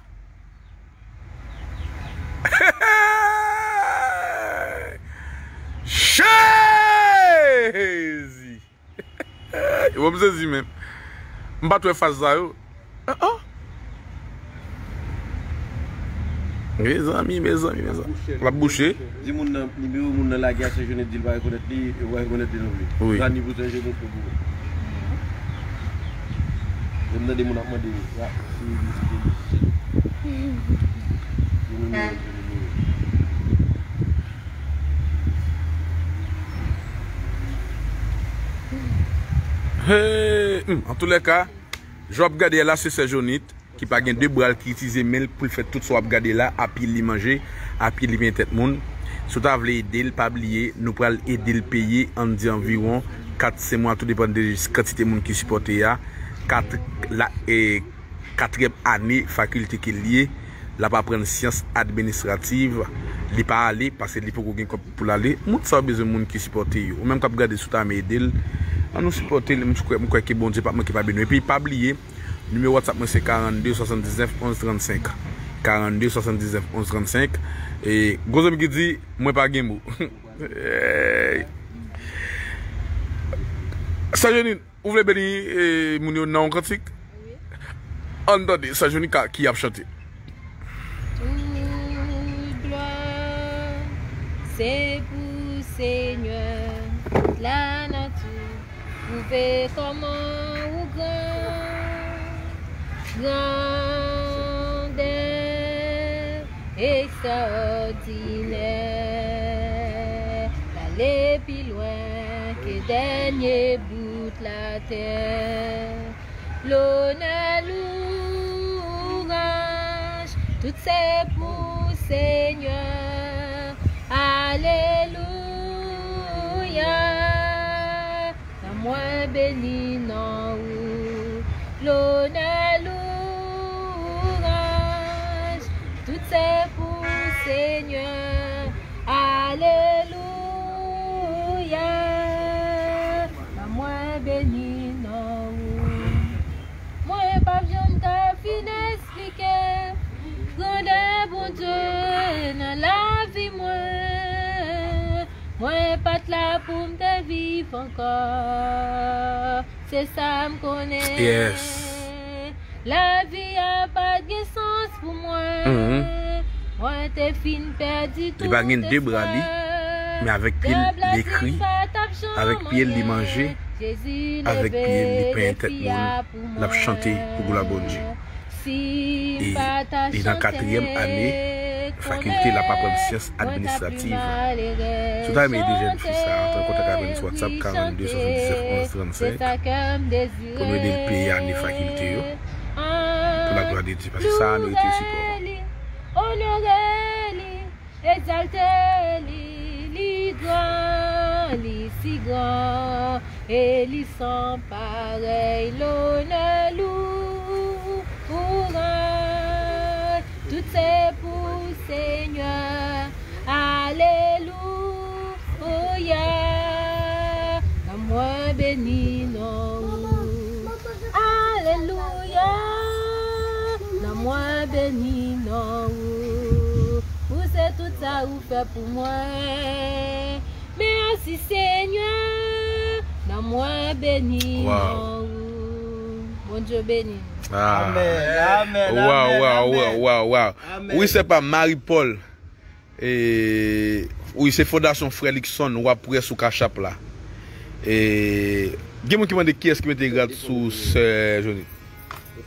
Jezi! Bon, m sezi menm. M pa t wè faz sa yo. Ah, ah. Mezanmi, mezanmi, mezanmi. L ap bouche. Di moun nan, nimewo moun nan lage a Sè Joni, di l pa rekonèt li, yo pa rekonèt li non plis. Wi. Sa nivo Sè Joni pou ou. Lè m tande moun ap mande, "Rap, se mizisyen, mizisyen." Yo menm yo jwe nimewo. Hey, hmm, antoulèka, jan w ap gade a la, se Sè Jonit, ki pa gen de bra l, ki itilize men l pou l fè tout sa w ap gade la, a pye l li manje, a pye l li penyen tèt moun. Si w ta vle ede l, pa bliye, nou pral ede l peye, ann di anviwon kat, senk mwa, tou depann de kantite moun ki sipòte a, kat, la, e, katriyèm ane fakilte ke l ye, l ap aprann syans administrativ. Li pa ale, paske li poko gen kòb pou l ale. Moun sa yo bezwen moun ki sipòte yo. Ou menm k ap gade, si w ta renmen ede l, ann nou sipòte l. M kwè, m kwè ke Bondye p ap manke pa beni w. Epi pa bliye, nimewo WhatsApp mwen se karannde swasanndiznèf onz trannsenk. Karannde swasanndiznèf onz trannsenk. E, gwo zanmi ki di, "Mwen pa gen mo." Hey. Sè Jonit, ou vle beni, e, moun yo nan yon kantik? Wi. Ann tande Sè Jonit ka, ki ap chante. Tout glwa se pou Senyè lanati. Pwouve kòman ou gran, grandè ekstraòdinè, l ale pi lwen ke dènye bout latè. Lonè, louwanj, tout se pou Senyè. Alelouya. Nanm mwen beni non ou, lonè, louwanj, tout se pou Senyè. Alelouya, nanm mwen beni non ou. Mwen p ap janm ka fin eksplike grandè Bondye nan lavi mwen. Mwen pa t la pou m te viv ankò. Se sa m konnen. Yes. Lavi a pa t gen sans pou mwen. Mhm. Mwen te fin pèdi tout espwa. Li pa gen de bra li, men avèk pye l, li ekri. Avèk pye l, li manje. Avèk pye l, li penyen tèt moun. L ap chante pou glwa Bondye. E li nan katriyèm ane fakilte, l ap aprann syans administrativ. Si w ta renmen ede jèn fi sa a, antre an kontak avè n sou WhatsApp karannde swasanndiznèf onz trannsenk pou nou ede l peye ane fakilte yo. Pou laglwa de Dye, paske sa a merite sipò. Egzalte li, li gran, li si gran, e li san parèy, lonè, louwanj, tout se pou Senyè. Alelouya, nanm mwen beni non ou. Alelouya, nanm mwen beni non ou. Ou se tout sa ou fè pou mwen. Mèsi Senyè, nanm mwen beni non ou. Bondye beni nou. Ah. Amèn, amèn, amèn, amèn. Waw, waw, waw, waw. Amèn. Wi, se pa Marie Paul. E, wi, se Fondasyon Frè Luckson, w ap wè sou Cash App la. E, gen moun ki mande kiyès ki mete rad sou Sè Jonit.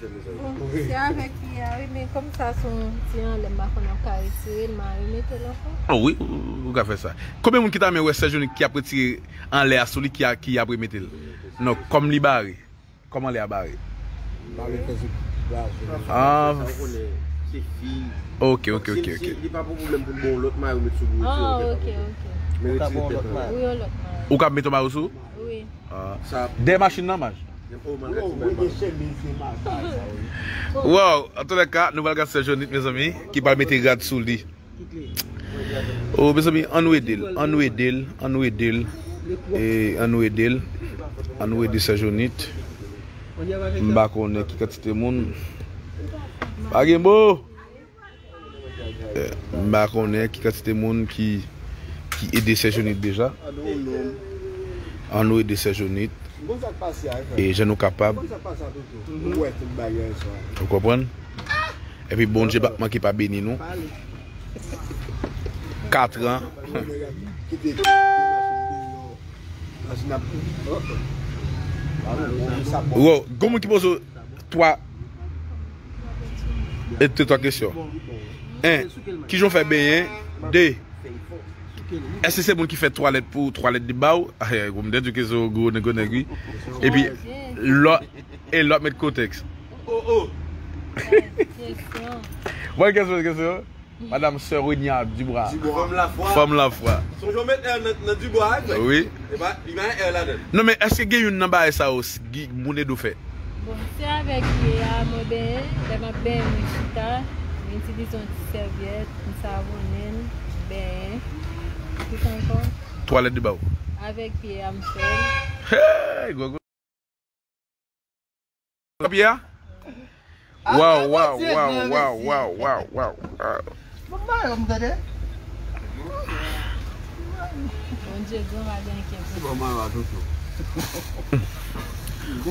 Bon, se avèk pye a, wi, men kòm sa se yon ti anlè, m pa konn ap ka retire l, m a remete l ankò. Ah wi, ou, ou ka fè sa. Konbyen moun ki ta renmen wè Sè Jonit ki ap retire anlè a sou li, ki a, ki ap remete l? Non, kòm li bare. Kòman li a bare? Bare fè sou bras. Ah. Sa w konnen, se fi. Ok, ok, ok, ok. Li pa pou pwoblèm pou l bon lòt mayo met sou bouti. Ah, ok, ok. Men retire tèt anlè. Wi, yon lòt mayo. Ou ka met yon mayo sou? Wi. Ah. Dèyè machin nan, maj. Waw, antoulèka, nou pral gade Sè Jonit, mezanmi, ki pral mete rad sou li. Oh, mezanmi, ann nou ede l, ann nou ede l, ann nou ede l. E, ann nou ede l. Ann nou ede Sè Jonit. M pa konnen ki kantite moun. Pa gen mo. Eh, m pa konnen ki kantite moun ki, ki ede Sè Jonit deja. Ann nou ede Sè Jonit. E jan nou kapab. Ou konprann? Epi Bondye p ap manke pa beni nou. Katran. Wow, gon moun ki poze. Twa. E te twa kesyon. En, kijan w fè benyen? De, èske se moun ki fè twalèt pou ou, twalèt li ba w? Ou m te di ke se yon gwo nèg, gwo nèg, wi. Epi, lòt, e lòt met kotèks. Bon kesyon, kesyon. Madanm Sè Renia Dubra. Dubra. Fanm lafwa. Fanm lafwa. Sonje w met R nan, nan Dubra a, frè. Wi. E pa, li pa R ladan l. Non, men èske gen youn nan bagay sa yo, s-, gi-, moun ede w fè? Bon, se avèk pye a, mwen benyen. Lè m ap benyen, mwen chita. Mwen itilize yon ti sèvyèt, m savonnen l, m benyen. Ki sa ankò? Twalèt li ba w. Avèk pye a, m fè l. Hey, gwo, gwo. Pye a? Waw, waw, waw, waw, waw, waw, waw. Bon, mayo m tande. Bondye gran, pa gen ankenn pwoblèm.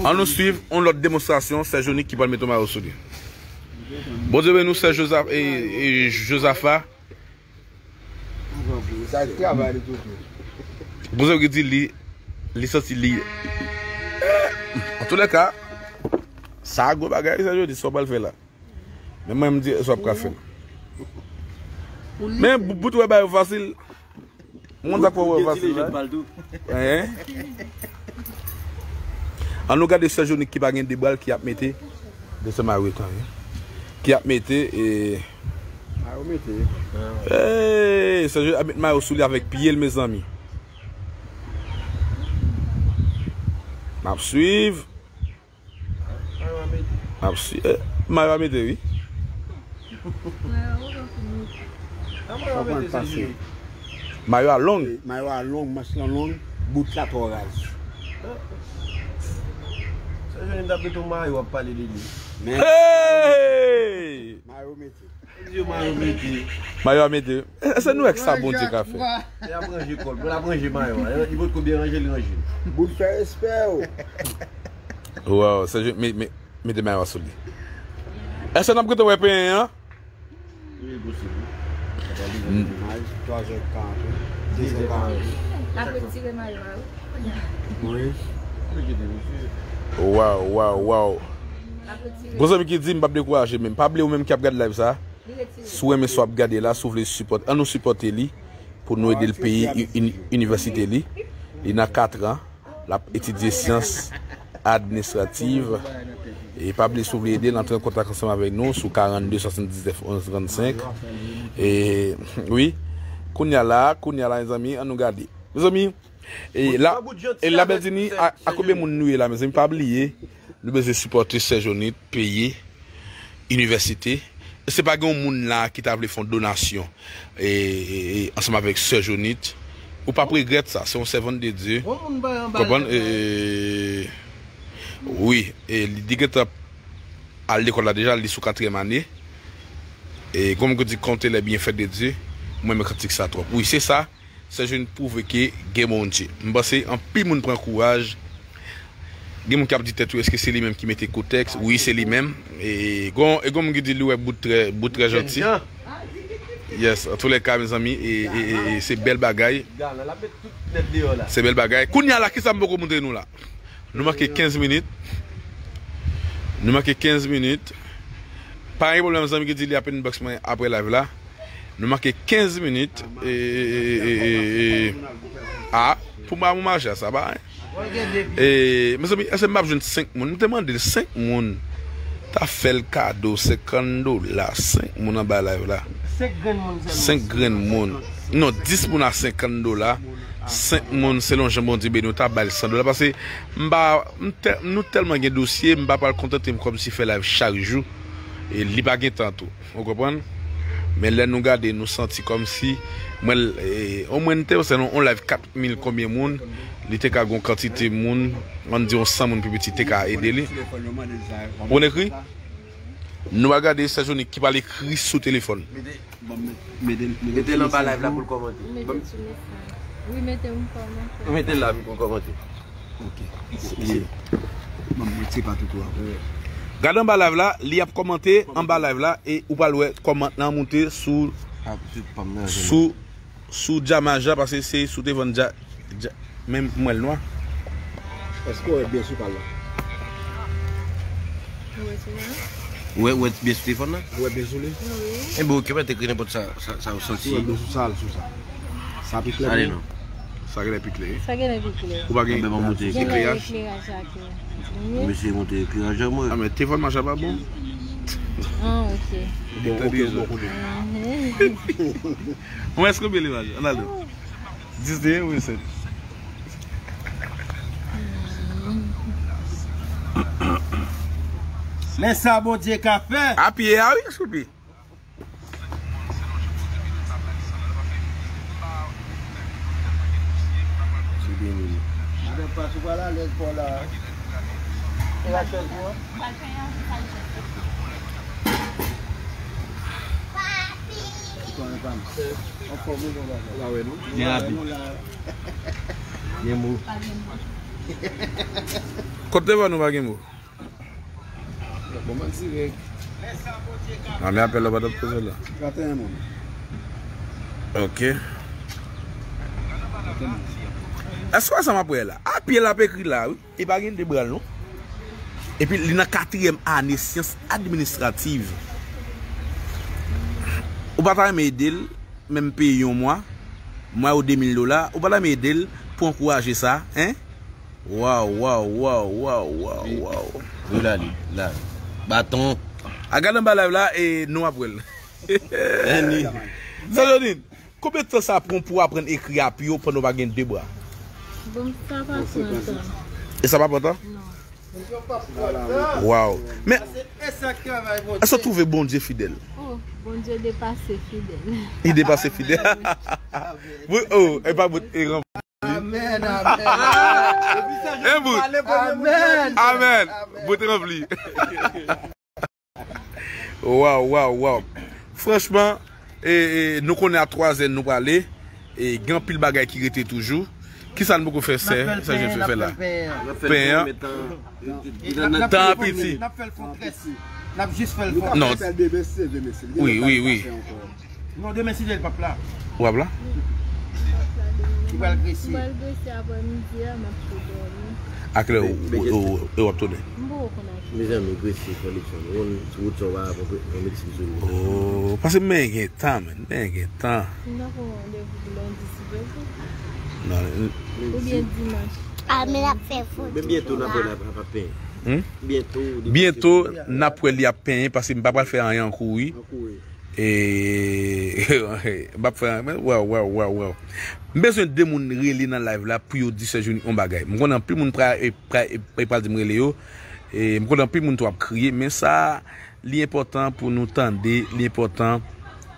An nou swiv yon lòt demonstrasyon, Sè Jonik ki pral mete yon mayo sou li. Bondye beni w, Sè Joza-, e, e, Jozafa. Sa travay li toujou. Bondye ki di li, li santi li. Antoulèka, sa gwo bagay, Sè Jonik, sa w pral fè la. Men mwen, m di, sa w ap ka fè la. Men bout, bout wè bagay yo fasil. Moun sa kwè wè fasil la. Hein? An nou gade Sè Jonik ki pa gen de bra l ki ap mete. De se mayo tan, wi. Ki ap mete, e, mayo mete. Hey, Sè Jonik ap met mayo sou li avèk pye l, mezanmi. M ap swiv. Mayo a mete. M ap si-, eh, mayo a mete, wi. Sa mayo a mete, se jiri. Mayo a long. Eh, mayo a long, manch lan long, bout la twò raz. Sè Jonik t ap mete yon mayo, w ap pale de li. Men, hey! Mayo mete. Mayo a mete. Mayo a mete. E, se nou wè k sa Bondye ka fè. L ap ranje kò l. L ap ranje mayo a. Li potko byen ranje, li ranje. Bout fè respè w. Waw, Sè Jonik, me-, me-, mete mayo a sou li. Èske n ap gentan wè penyen an? Wi, posib. Twazè karant, dezè karant. L ap retire mayo a, wi. Wi. Waw, waw, waw. Gon zanmi ki di m p ap dekouraje menm. Pa bliye ou menm ki ap gade live sa. Si w renmen sa w ap gade la, si w vle sipòte, ann nou sipòte li pou nou ede l peye i-, ini-, inivèsite li. Li nan katran, l ap etidye syans administrativ. E pa bliye, si w vle ede l, antre an kontak ansanm avèk nou sou karannde swasanndiznèf onz trannsenk. E, wi, kounye a la, kounye a la, mezanmi, ann nou gade. Mezanmi, E la, e la, Bèdini, a, a konbyen moun nou ye la, mezanmi? Pa bliye, nou bezwen sipòte Sè Jonit, peye inivèsite. E se pa gen yon moun la ki ta vle fè yon donasyon, e, e, e, ansanm avèk Sè Jonit. Ou p ap regrèt sa, se yon sèvant de Dye. Konprann? E, wi, e li, li gentan al lekòl la deja, li sou katriyèm ane. E, kòm yo di, compter les bienfaits de Dieu, mwen renmen kantik sa twòp. Wi, se sa. Sè Jonit pwouve ke gen Bondye. M panse anpil moun pran kouraj. Gen moun k ap di tèt yo, èske se li menm ki mete kotèks? Wi, se li menm. E gon, e gon moun ki di li wè bout trè, bout trè janti. Yes, antoulèka, mezanmi, e, e, e, e se bèl bagay. Se bèl bagay. Kounye a la, kisa m poko montre nou la? Nou manke kenz minit. Nou manke kenz minit. Pa gen pwoblèm, zanmi ki di li ap inbox mwen apre live la. Nou manke kenz minit. E, e, e, e, e, e. A, pou m a moun mache a, sa pa anyen. E, mezanmi, èske m ap jwenn senk moun? M te mande l senk moun. Ta fè l kado senkant dola. Senk moun anba live la. Senk grenn moun sèlman. Senk grenn moun. Non, dis moun a senkant dola. Senk moun, selon jan Bondye beni w, ta bay l san dola. Paske m pa, m tè-, nou tèlman gen dosye, m pa pral kontante m kòmsi fè live chak jou. E li pa gen tan tou. Ou konprann? Men lè nou gade, nou santi kòmsi, mwen, e, omwen n te, se yon, yon live kat mil konbyen moun, li te ka gon kantite moun, ann di yon san moun pi piti te ka ede li. Ou konn ekri? Nou va gade Sè Jonit ki pral ekri sou telefòn. Mete l anba live la pou l kòmante. Mete l sou mesaj. Wi, mete l kòmante. Mete l la pou l kòmante. Ok. Gade anba live la, li ap kòmante anba live la, e ou pral wè kòmantè lan moute sou, sou, sou Djamaja, paske se sou te vann Dja-, Dja-, men m wè l nwa. Èske w wè byen sou pal la? Ou wè, ou wè byen sou telefòn nan? Ou wè byen sou li? Wi. Enben, oke, mwen te ekri nenpòt sa, sa, sa ou santi. Ou wè byen sou sa, sou sa. Sa pi klè. Ale non. Sa genlè pi klè. Sa genlè pi klè. Ou pa gen ekleraj? Genlè ekleraj la klè. Mesye monte ekleraj an mwen. Ah, men telefòn machin pa bon. Ah, oke. Bon, oke, bon kote. Mwen, èske w byen imaj? Ann ale. Dis de wi, sèt. Men sa Bondye ka fè. A pye a wi, souple. Madan Pas, ou pral alèz pa w la. E la chèz ou an? Anfòm wi, bon bagay. Byen rapid. Gen mo. Kot te ban nou pa gen mo? Bon, mwen dirèk. A, men apèl la pa t ap poze la. Trannteyen moun. Oke. Èske w wè sa m ap wè la? A pye l ap ekri la, wi. E pa gen de bra l, non. Epi li nan katriyèm ane syans administrativ. Ou pa ta renmen ede l, menm peye yon mwa, mwa yo de mil dola, ou pa ta renmen ede l pou ankouraje sa, en? Waw, waw, waw, waw, waw, waw. Wi, la li, la. Baton. A gade anba live la, e nou ap wè l. Sa Jodin, konbyen tan sa pran pou aprann ekri a pye w pandan w pa gen de bra? Bon, sa pa pran tan. E sa pa pran tan? Non. Waw. Men, èske w twouve Bondye fidèl? Oh, Bondye depase fidèl. Li depase fidèl. Wi, oh, e pa bout, e ranpli. Amèn, amèn. En bout. Amèn. Amèn. Bout ranpli. Waw, waw, waw. Franchman, e, e, nou konnen a twazè nou prale. E, gen anpil bagay ki rete toujou. Kisa n poko fè, sè, sè Jennifer fè la? Pen an. Tan an piti. N ap fè l fon très. N ap jis fè l fon très. Non. Wi, wi, wi. Non, demen si Dèl p ap la. W ap la? Li pral grese. M pral grese aprè midi a, m ap tou dòmi. A kilè w, w, w, w ap tounen? M poko konn a kilè. Mezanmi, grese, fò li fè. Ou konn wout sa w pa pran medsin sou li. Oh, paske men gen tan, men, men gen tan. M nan pran randevou pou lendi, si Dye vle. Non. Oubyen dimanch. A, men l ap fè fon. Men byento, n ap wè l ap, ap penyen. Hmm? Byento, byento, n ap wè li ap penyen, paske m pa pral fè anyen an kouri. An kouri. E, m ap fè, men, waw, waw, waw, waw. M bezwen de moun rele nan live la pou yo di Sè Johnny yon bagay. M konnen anpil moun pra-, e, pra-, e, e pral di m rele yo. E m konnen anpil moun tou ap kriye, men sa, li enpòtan pou nou tande, li enpòtan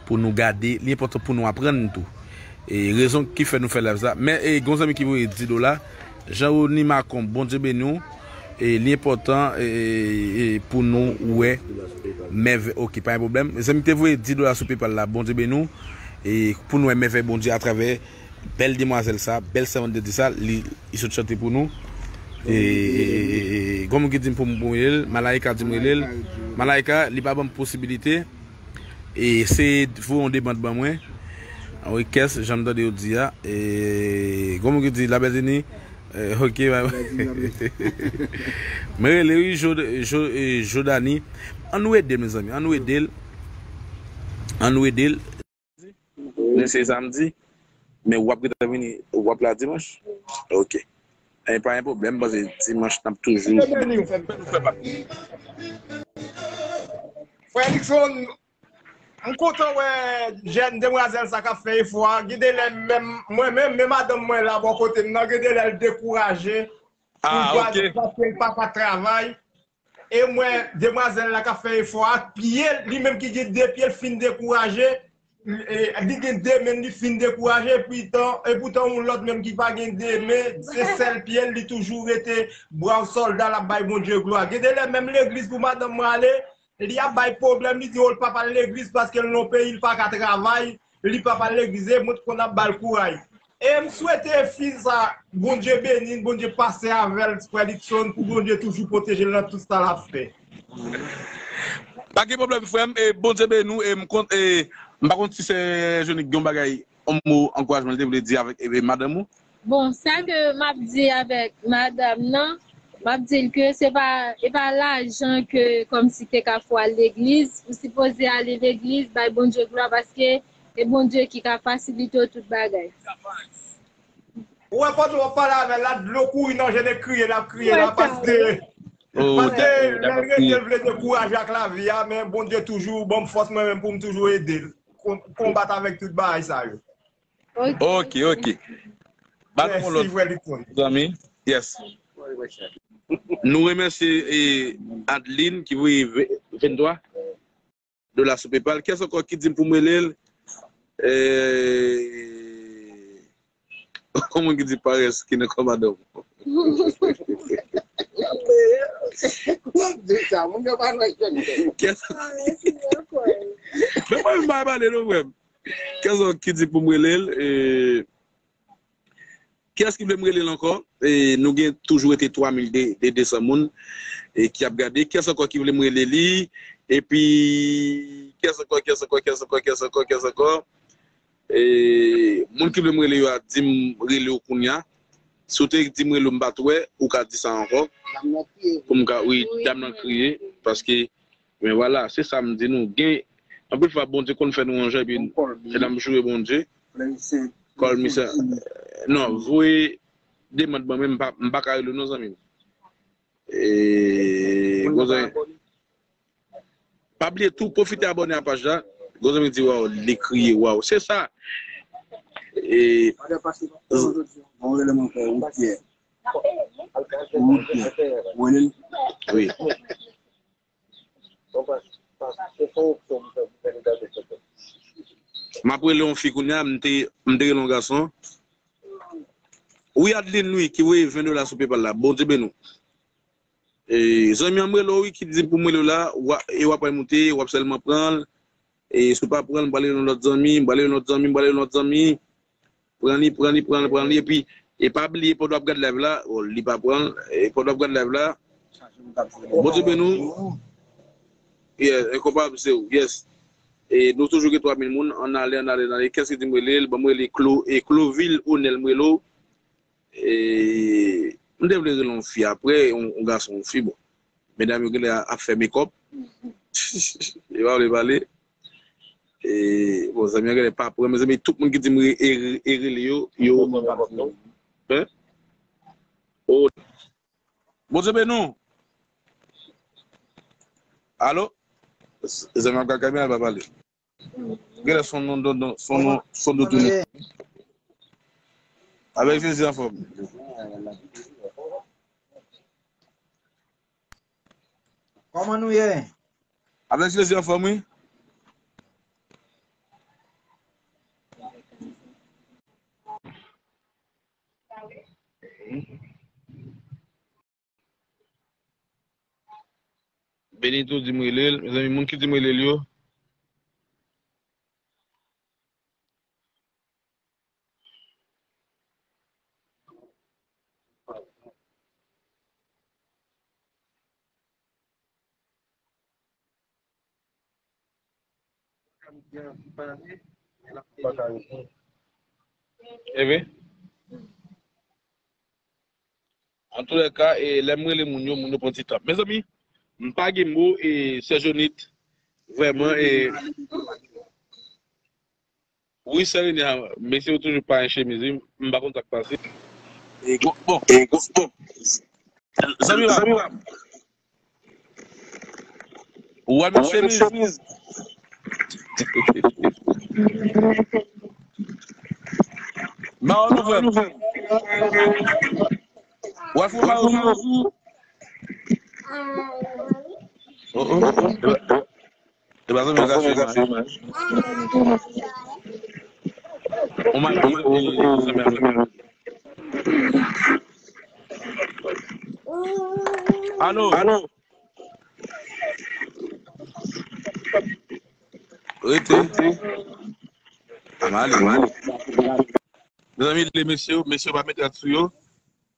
pou nou gade, li enpòtan pou nou aprann tou. E rezon ki fè nou fè live sa. Men, e, gen yon zanmi ki voye dis dola. Jean Rony Macon, Bondye beni w. E, li enpòtan, e, e, e, pou nou wè mèvèy. Oke, pa gen pwoblèm. Zanmi ki te voye dis dola sou PayPal la, Bondye beni w. E, pou nou wè mèvèy Bondye atravè bèl demwazèl sa, bèl sèvant de Dye sa, li, li sot chante pou nou. E, e, e, e, e, gon moun ki di m pou m rele l, Malaika di m rele l. Malaika, li pa ban m posibilite. E se voye yon demann ban mwen. An rikès, jan m tande yo di a. E gon moun ki di, Labètini, e, oke, mwen rele, wi, Jo-, Jo-, e, Jodani. Ann nou ede l, mezanmi. Ann nou ede l. Ann nou ede l. Jodi se samdi, men w ap gentan vini, w ap la dimanch? Oke. E pa gen pwoblèm, m panse dimanch n ap toujou. Bondye beni w, fè m, fè m, fè m. Frè Nixon, m kontan wè jèn demwazèl sa k ap fè efò a. Gen de lè menm, mwen menm, men madanm mwen la bò kote m nan, gen de lè l dekouraje. Ah, oke. Paske l pa ka travay. E m wè demwazèl la k ap fè efò ak pye l, li menm ki gen de pye l fin dekouraje. E, li gen de men, li fin dekouraje, epoutan, epoutan yon lòt menm ki pa gen de men, se sèl pye l, li toujou rete brav sòlda, l ap bay Bondye glwa. Gen de lè menm legliz pou madanm mwen ale, li ap bay pwoblèm, li di, oh, l p ap al legliz paske l nan yon peyi, l pa ka travay, li p ap al legliz, e mwen t konn ap ba l kouray. E m swete fi sa, Bondye beni l, Bondye pase avè l, frè Dickson, pou Bondye toujou pwoteje l nan tout sa l ap fè. Pa gen pwoblèm, frè m, e Bondye beni w, e m kont, e m pa konn si sè Jonik gen yon bagay, yon mo ankourajman li te vle di avèk, e, e madanm ou. Bon, sa ke m ap di avèk madanm nan, M ap di l ke se pa, e pa lajan ke kòmsi te ka fè w al legliz, ou sipoze ale legliz, bay Bondye glwa, paske e Bondye ki ka fasilite w tout bagay. Ou wè, pandan w ap pale avè l la, dlo kouri nan je l, e kriye l ap kriye la, paske, paske lè l rete, l vle dekouraje ak lavi a, men Bondye toujou ban m fòs mwen menm pou m toujou ede l konbat avèk tout bagay sa yo. Ok, ok. Ba nou yon lòt zanmi. Yes. Nou remèsye Adeline ki voye venntwa dola sou PayPal. Kiyès ankò ki di m pou m rele l? Yon moun ki di parès ki nan kò madanm. Kiyès ankò? Men mwen menm m pa pale non frè m. Kiyès ankò ki di pou m rele l? Kiyès ki vle m rele l ankò? Nou gen toujou rete twa mil de san moun ki ap gade. Kiyès ankò ki vle m rele li? Epi kiyès ankò, kiyès ankò, kiyès ankò, kiyès ankò, kiyès ankò? Moun ki vle m rele yo a di m rele w kounye a. Si w te di m rele w m pa t wè, ou ka di sa ankò. Pou m ka, wi, dam nan kriye. Paske Men vwala, se sa m di nou. Gen, anpil fwa, Bondye konn fè nou yon jan, epi n ap joure Bondye. Kòl misye. Non, voye demann ban mwen, m pa ka rele w non, zanmi m. Gwo zanmi. Pa bliye tou, pwofite abòne a paj la. Gwo zanmi di, waw, li kriye, waw. Se sa. Wi. M ap rele yon fi kounye a, m te rele yon gason. Wi, Adeline, wi, ki voye ven dola sou PayPal la. Bondye beni w. E, zanmi an m rele w, wi, ki di pou m rele w la, e w ap wè moute, w ap sèlman pran l. E si w pa pran l, m pral rele yon lòt zanmi, m pral rele yon lòt zanmi, m pral rele yon lòt zanmi. Pran li, pran li, pran li, pran li. Epi, e pa bliye pandan w ap gad live la, bon, li pa pran l, e pandan w ap gad live la, Bondye beni w. Yeah, enkonpab, se ou, yes. E nou toujou gen twa mil moun, ann ale, ann ale, ann ale. Kiyès ki di m rele l? Ban m rele Clo, e Cloville Onel m rele w. E, m te vle rele yon fi apre, yon gason, yon fi, bon. Medam yo genlè ap fè mekòp. Yo pa vle pale. E, bon, zanmi an genlè pa pran, mezanmi, tout moun ki di m rele yo, yo. Hein? Oh. Bondye beni w. Alo? Zanmi ap gad kamera, li pa pale. Genlè son non, son non, son non tounen. Avèk Jezi anfòm. Kòman nou ye? Avèk Jezi anfòm, wi. Benito di m rele l. Mezanmi, moun ki di m rele l yo. Antoulèka, e, lè m rele moun yo, moun yo pran ti tan. Mezanmi, m pa gen mo, e, Sè Jonit, vrèman, e, wi, Sè Rene, mesye yo toujou pa en chemiz, wi, m pa konn sa k pase. E, bon, bon. Zanmi pa m. Ou wè m ap chemiz? Mawon nou fè m. Ou wè fou mawon sou ou? Oh, oh. E pa zanmi an ka fè mal. On mal, on mal, e, zanmi an. Alo. Alo. Rete. A m ale. Mezanmi, le mesye, mesye pa mete rad sou yo.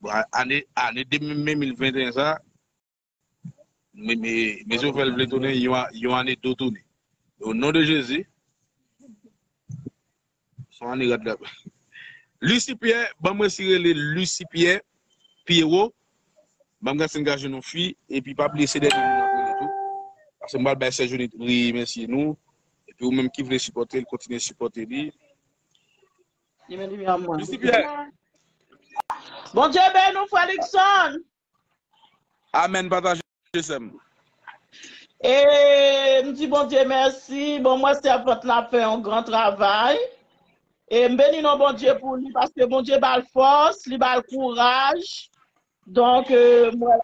Bon, ane, ane de mil venteyen sa, me, me, mesye fè l vle tounen, yon, yon ane do tounen. O non de Jezi. Son ane rad la. Lucie Pierre, ban mwen si rele Lucie Pierre, Pierrot. Ban m gade si m ka jwenn yon fi, epi pa bliye se dènye moun ap rele tou. Paske m pral bay Sè Jonit remèsye nou. Epi ou menm ki vle sipòte l, kontinye sipòte li. Li men limyè mwen. Mèsi Pyè. Bondye beni w, frè Luckson. Amèn, pataje, sè m. E m di Bondye mèsi. Bon, m wè sèvant la fè yon gran travay. E m beni non Bondye pou li, paske Bondye ba l fòs, li ba l kouraj. Donk, e, m wè,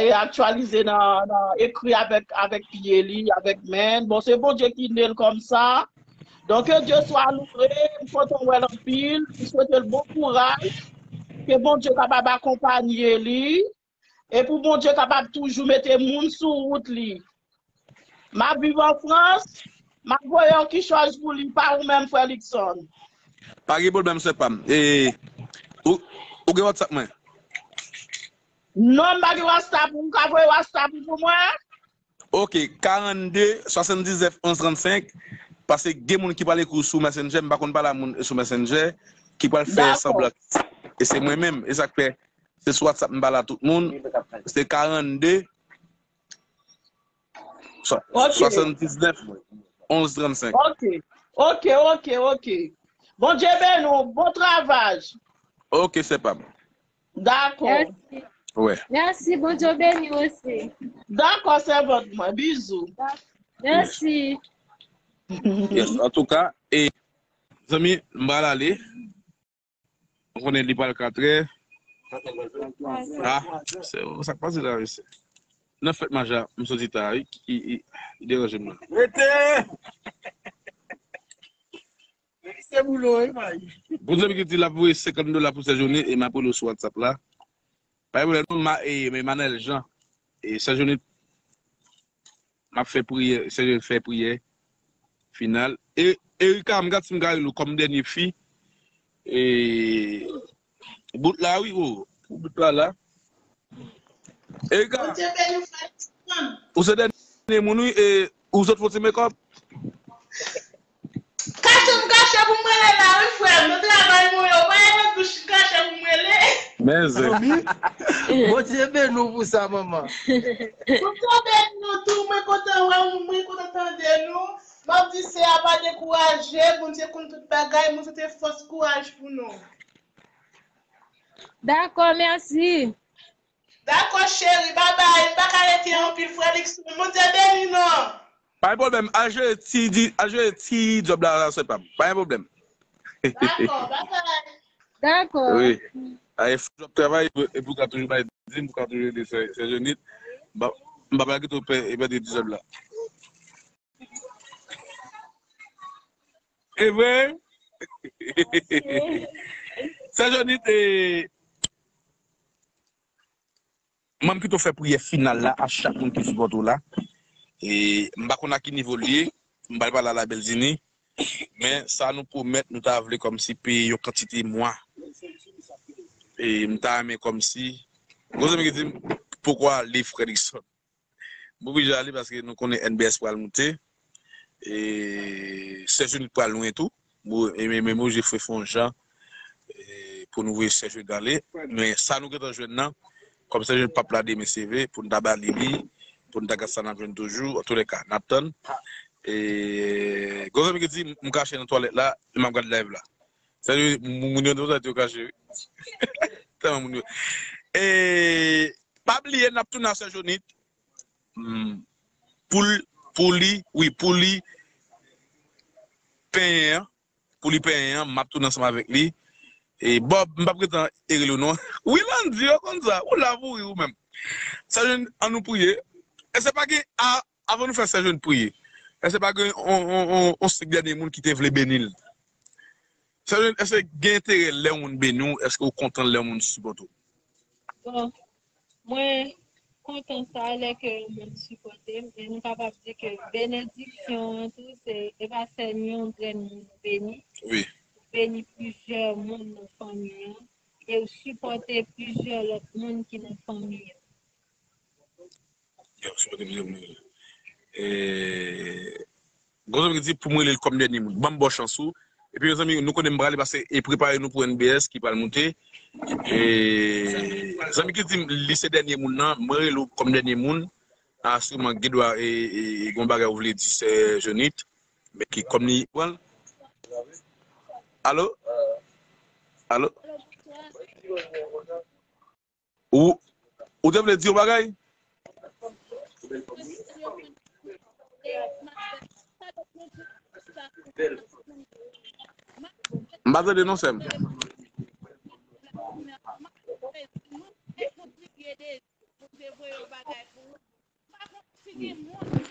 e, aktyalize nan, nan ekri avèk, avèk pye li, avèk men. Bon, se Bondye ki ne l kòmsa. Donk, ke Dye swa louwe, m kontan wè l anpil. M swete l bon kouraj. Ke Bondye kapab akonpanye li. E pou Bondye kapab toujou mete moun sou wout li. M ap viv an Frans, m ap voye yon kichòj pou li, pa ou menm, frè Luckson. Pa gen pwoblèm, sè pa m. E, ou, ou gen WhatsApp mwen? Non, m pa gen WhatsApp, ou ka voye WhatsApp ou pou mwen? Ok, karannde, swasanndiznèf, onz, trannsenk, paske gen moun ki pral ekri w sou Messenger, m pa konn pale a moun sou Messenger, ki pral fè Dakò. sanblan. E se mwen menm, e sa k fè, se sou WhatsApp m pale a tout moun, se karannde, swa-, Ok. swasanndiznèf, onz, trannsenk. Ok, ok, ok, ok. Bondye beni w, bon travay. Ok, sè pa m. Dakò. Mèsi. Wè. Mèsi, Bondye beni w osi. Dakò, sèvant mwen, bizou. Mèsi. Yes, antouka, e, zanmi, m pral ale. M konnen li pral katrè. Ah, se sa k pase la, mesye. Nan fèt Maja, m soti ta, wi, ki, ki, ki deranje m la. Rete! Se boulon, wi, may. Bon, zanmi ki di l ap voye senkant dola pou Sè Joni, e m ap rele w sou WhatsApp la. Pa gen pwoblèm, non, ma, e, men Manèl Jean. E Sè Joni, m ap fè priyè, Sè Joni fè priyè final. E Erika, m gad si m ka rele w kòm dènye fi. E, bout la, wi, o. Ou bout la, la. Erika, Bondye beni w, frè Luckson. Ou se dènye moun, wi, e ou sot fè ti make up? Kache m kache pou m rele la, wi, frè m. Nan travay mwen yo, pa yon douch m kache pou m rele. Men, se. Zanmi, Bondye beni w pou sa, manman. Bondye beni nou tou, mwen kontan wè w, mwen kontan tande nou. M ap di sè a pa dekouraje, Bondye konn tout bagay, mwen swete fòs, kouraj pou nou. Dakò, mèsi. Dakò, cheri, babay, m pa ka rete anpil, frè Luckson, Bondye beni nou. Pa gen pwoblèm, al jere ti, di, al jere ti djòb la, sè pa m. Pa gen pwoblèm. Dakò, babay. Dakò. Wi. Ay, fò djòb travay, epi ou ka toujou bay dim, ou ka toujou ede sè, sè Jonit. M pa, m pa pral kite w pè-, pèdi ti djòb la. E vre? Sè Jonit, e, mwen m kite w fè priyè final la a chak moun ki sipòte w la. E, m pa konn a ki nivo l ye, m pral pale a la Bèl Zini, men sa nou pwomèt, nou ta vle kòmsi peye yon kantite mwa. E, m ta renmen kòmsi, gwo zanmi ki di m, poko ale, frè Luckson. M oblije ale paske nou konnen N B S pral moute. E Sè Jonit pral lwen tou. Bon, e men, men, men, oblije fè, fè yon jan, e, pou nou voye Sè Jonit ale. Men sa nou gentan jwenn nan, kòm Sè Jonit p ap la demen, se vre, pou n ta ba li li, pou n ta gad sa n ap jwenn toujou. Antoulèka, n ap tann. E, gwo zanmi ki di, m kache nan twalèt la, m ap gad live la. Sè Jonit, moun, moun yo nan twalèt yo kache, wi. Tèlman moun yo. E, pa bliye, n ap tounen a Sè Jonit. Hmm. Pou l, pou li, wi, pou li penyen an, pou li penyen an, m ap tounen ansanm avèk li. E Bob, m p ap gentan rele w non. Wi, Landy, yo konn sa. Ou la pou ri ou menm. Sè Jonit, an nou priye. Èske pa gen, a, avan nou fè Sè Jonit priye, èske pa gen on, on, on, on senk dènye moun ki te vle beni l? Sè Jonit, èske gen enterè lè yon moun beni w? Èske ou kontan lè yon moun sipòte w? Bon, mwen kontan sa lè ke yon moun sipòte m, e nou kapab di ke benediksyon an tou, se, e pa sèl yon grenn moun ou beni. Wi. Ou beni plizyè moun nan fanmi an, e ou sipòte plizyè lòt moun ki nan fanmi an. Yo, sipòte plizyè moun. E, Gon zanmi ki di pou m rele l kòm dènye moun. Ban m ba w chans ou. Epi, mezanmi, nou konnen m prale pase e prepare nou pou N B S ki pral moute. E, zanmi ki di m li se dènye moun nan, mwen rele w kòm dènye moun. Asireman, gen dwa e, e, e, gen yon bagay ou vle di, sè Jonit. Men ki kòm li pran l. Alo? Alo? Ou, ou te vle di yon bagay? M pa tande non, sè m.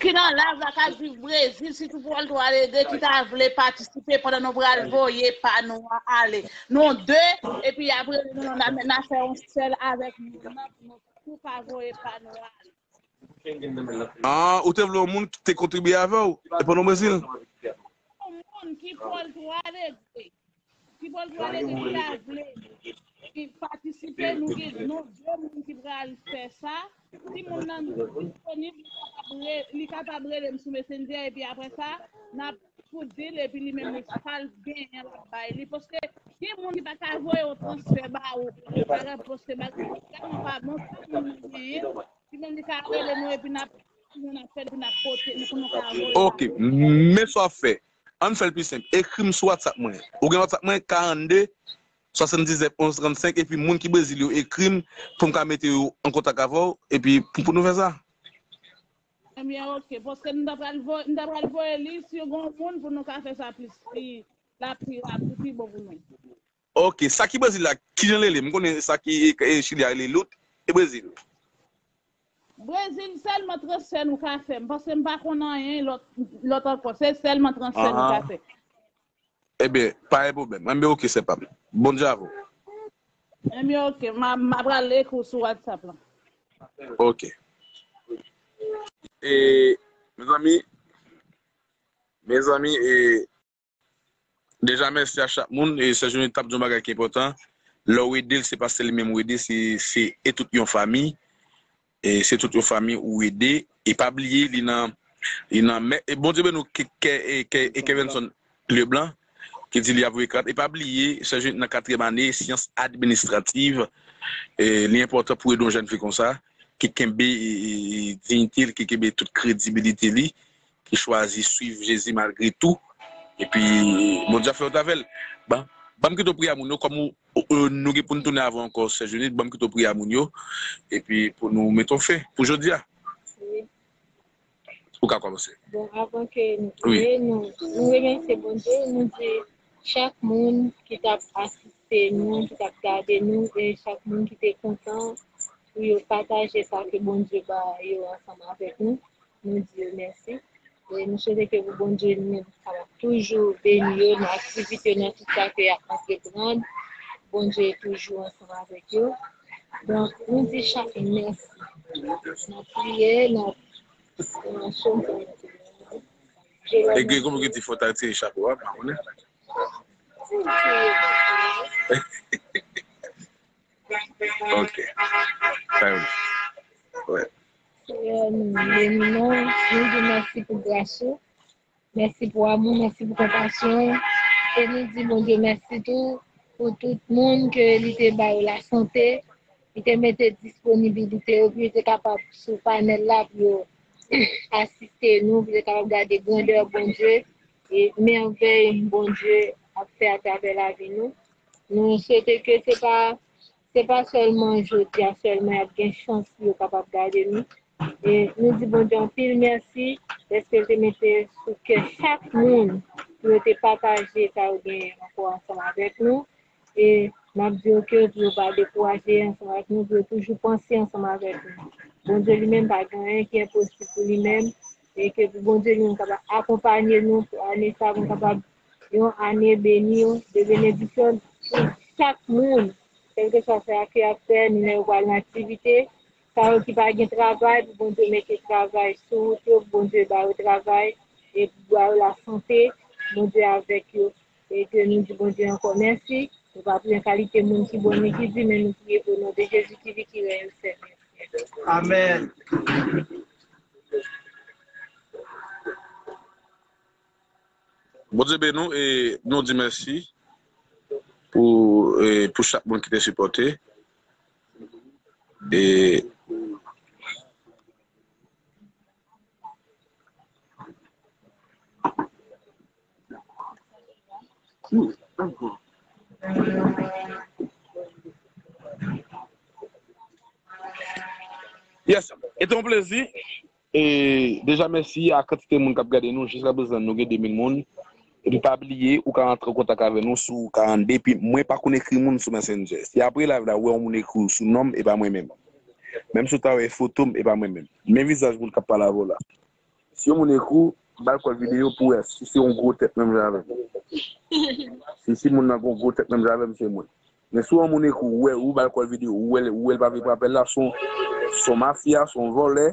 Ki nan live la k ap viv Brezil, sitou pou Alto Alegre, ki ta vle patisipe pandan nou pral voye pa nou a ale. Nou de, epi apre nou nan men n a fè yon sèl avèk nou nan pou nou tou ka voye pa nou a ale. Ah, ou te vle yon moun ki te kontribye avè w, e pandan w Brezil? Yon moun ki pou Alto Alegre. Ki pou l pral ede ki ta vle ki patisipe, nou gen nou de moun ki pral fè sa. Si moun nan disponib, li kapab re- li kapab rele m sou Messenger, epi apre sa, n ap fout di l, epi li menm li sa l genyen l ap bay li. Paske gen moun ki pa ka voye yon transfè ba ou, li pa ka poste bagay, tèlman pa bon, sa moun nan genyen, li menm li ka rele nou, epi n ap, nou n ap fè l, epi n ap pote, nou, pou nou ka voye ba ou. Ok, men sa w ap fè. Ann fè l pi senp. Ekri m sou WhatsApp mwen. Ou gen WhatsApp mwen, karannde, swasanndiznèf, onz, trannsenk, epi moun ki Brezil yo ekri m pou m ka mete yo an kontak avè w, epi pou, pou nou fè sa. Ebyen, ok. Paske m ta pral voye, m ta pral voye li si yon moun pou nou ka fè sa plis, pi, la pi rapid, pi bon pou nou. Ok, sa ki Brezil la, kijan l rele? M konnen sa ki e, e, Chili a rele Lout, e Brezil. Brezil sèlman transfè nou ka fè. M panse m pa konn anyen lòt, lòt ankò. Se sèlman transfè nou ka fè. Ebyen, pa gen pwoblèm. Enben, ok, sè pa m. Bondye avè w. Enben, ok. M a, m a pral ekri w sou WhatsApp la. Ok. E, mezanmi, mezanmi, e, Deja, mèsi a chak moun. E Sè Johnny t ap di yon bagay ki enpòtan. Lè w ede l, se pa sèl li menm ou ede, se, se e tout yon fanmi. E se tout yon fanmi ou ede. E pa bliye, li nan, li nan, men, e Bondye beni w, Ke-, Ke-, e Ke-, e Kevenson Leblanc, ki di li ap voye kat. E pa bliye, Sè Johnny nan katriyèm ane syans administrativ. E li enpòtan pou ede yon jèn fi konsa, ki kenbe, e, e, e, diyite l, ki kenbe tout kredibilite li, ki chwazi swiv Jezi malgre tou. Epi, Bondye ap fè wout avè l. Ban, ban m kite w priye a moun yo, kòm ou, ou, nou gen pou n tounen avè w ankò, Sè Johnny, ban m kite w priye a moun yo, epi pou nou mete yon fen pou jodi a. Ou ka kòmanse. Bon, avan ke nou priye, nou, nou remèsye Bondye, nou di chak moun ki t ap asiste nou, ki t ap gade nou, e chak moun ki te kontan pou yo pataje sa ke Bondye ba yo ansanm avèk nou. Nou di yo mèsi. E nou swete ke pou Bondye li menm kapab toujou beni yo nan aktivite yo, nan tout sa ke y ap antreprann. Bondye toujou ansanm avèk yo. Donk, nou di chak moun mèsi. N ap priye, n ap, n ap chante. E gen kòman ki di fò ta retire chapo a, pa konnen. Ok. Fè wi. Wè. Seyè, nou beni non, nou di mèsi pou gras ou. Mèsi pou amou, mèsi pou konpasyon ou. E nou di Bondye mèsi tou pou tout moun ke li te ba yo lasante, li te mete disponibilite yo pou yo te kapab sou panèl la pou yo asiste nou, pou yo te kapab gade grandè Bondye e mèvèy Bondye ap fè atravè lavi nou. Nou swete ke se pa, se pa sèlman jodi a sèlman y ap gen chans pou yo kapab gade nou. E nou di Bondye anpil mèsi dèske l te mete sou kè chak moun pou yo te pataje sa yo genyen ankò ansanm avèk nou. E n ap di yo ke pou yo pa dekouraje ansanm avèk nou, pou yo toujou panse ansanm avèk nou. Bondye li menm pa gen anyen ki enposib pou li menm. E ke pou Bondye li menm kapab akonpanye nou pou ane sa a, pou nou kapab yon ane beni, de benediksyon pou chak moun, kèlkeswa sa ke y ap fè, ni lè yo pral nan aktivite. Sa yo ki pa gen travay, pou Bondye mete travay sou wout yo, pou Bondye ba yo travay, e pou ba yo lasante, Bondye avèk yo. E ke nou di Bondye ankò mèsi. Nou pa priye an kalite moun ki bon ni ki di, men nou priye o non de Jezi ki viv, ki règne, Seyè. Amèn. Bondye beni w e nou di mèsi. pou, eh, pou chak moun ki te sipòte. E Yes, e te yon plezi. E deja mèsi a kantite moun k ap gade nou. Jiska prezan nou gen de mil moun. Epi pa bliye, ou ka rantre an kontak avè nou sou karannde, epi mwen pa konn ekri moun sou Messenger. Si apre live la, ou wè yon moun ekri w sou non m, e pa mwen menm. Menm si w ta wè foto m, e pa mwen menm. Men vizaj moun k ap pale avè w la. Si yon moun ekri w, ba l kòl videyo pou wè si se yon gwo tèt menm jan avè m. Si, si moun nan gen yon gwo tèt menm jan avè m, se mwen. Men si yon moun ekri w, ou wè, ou ba l kòl videyo, ou wè, ou wè l pa vle pran apèl la, se yon, se yon mafya, se yon vòlè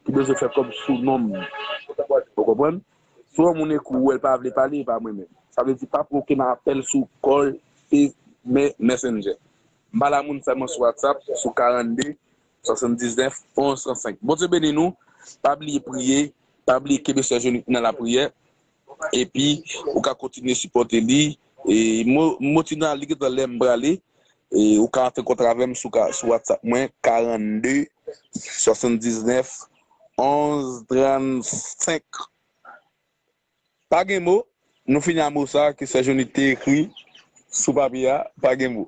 ki bezwen fè kòb sou non m. Ou konprann? Si yon moun ekri w, ou wè l pa vle pale, e pa mwen menm. Sa vle di pa pran okenn apèl sou kòl, Face, Me-, Messenger. M pale a moun sèlman sou WhatsApp, sou karannde, swasanndiznèf, onz, trannsenk. Bondye beni nou. Pa bliye priye. Pa bliye kenbe Sè Jonik nan lapriyè. Epi, ou ka kontinye sipòte li. E mo, mo ti nan li gentan lè m prale. E ou ka antre kontak avè m sou, ka, sou WhatsApp mwen, karannde, swasanndiznèf, onz, trannsenk. Pa gen mo, nou fini a mo sa ke Sè Jonik te ekri sou papye a, pa gen mo.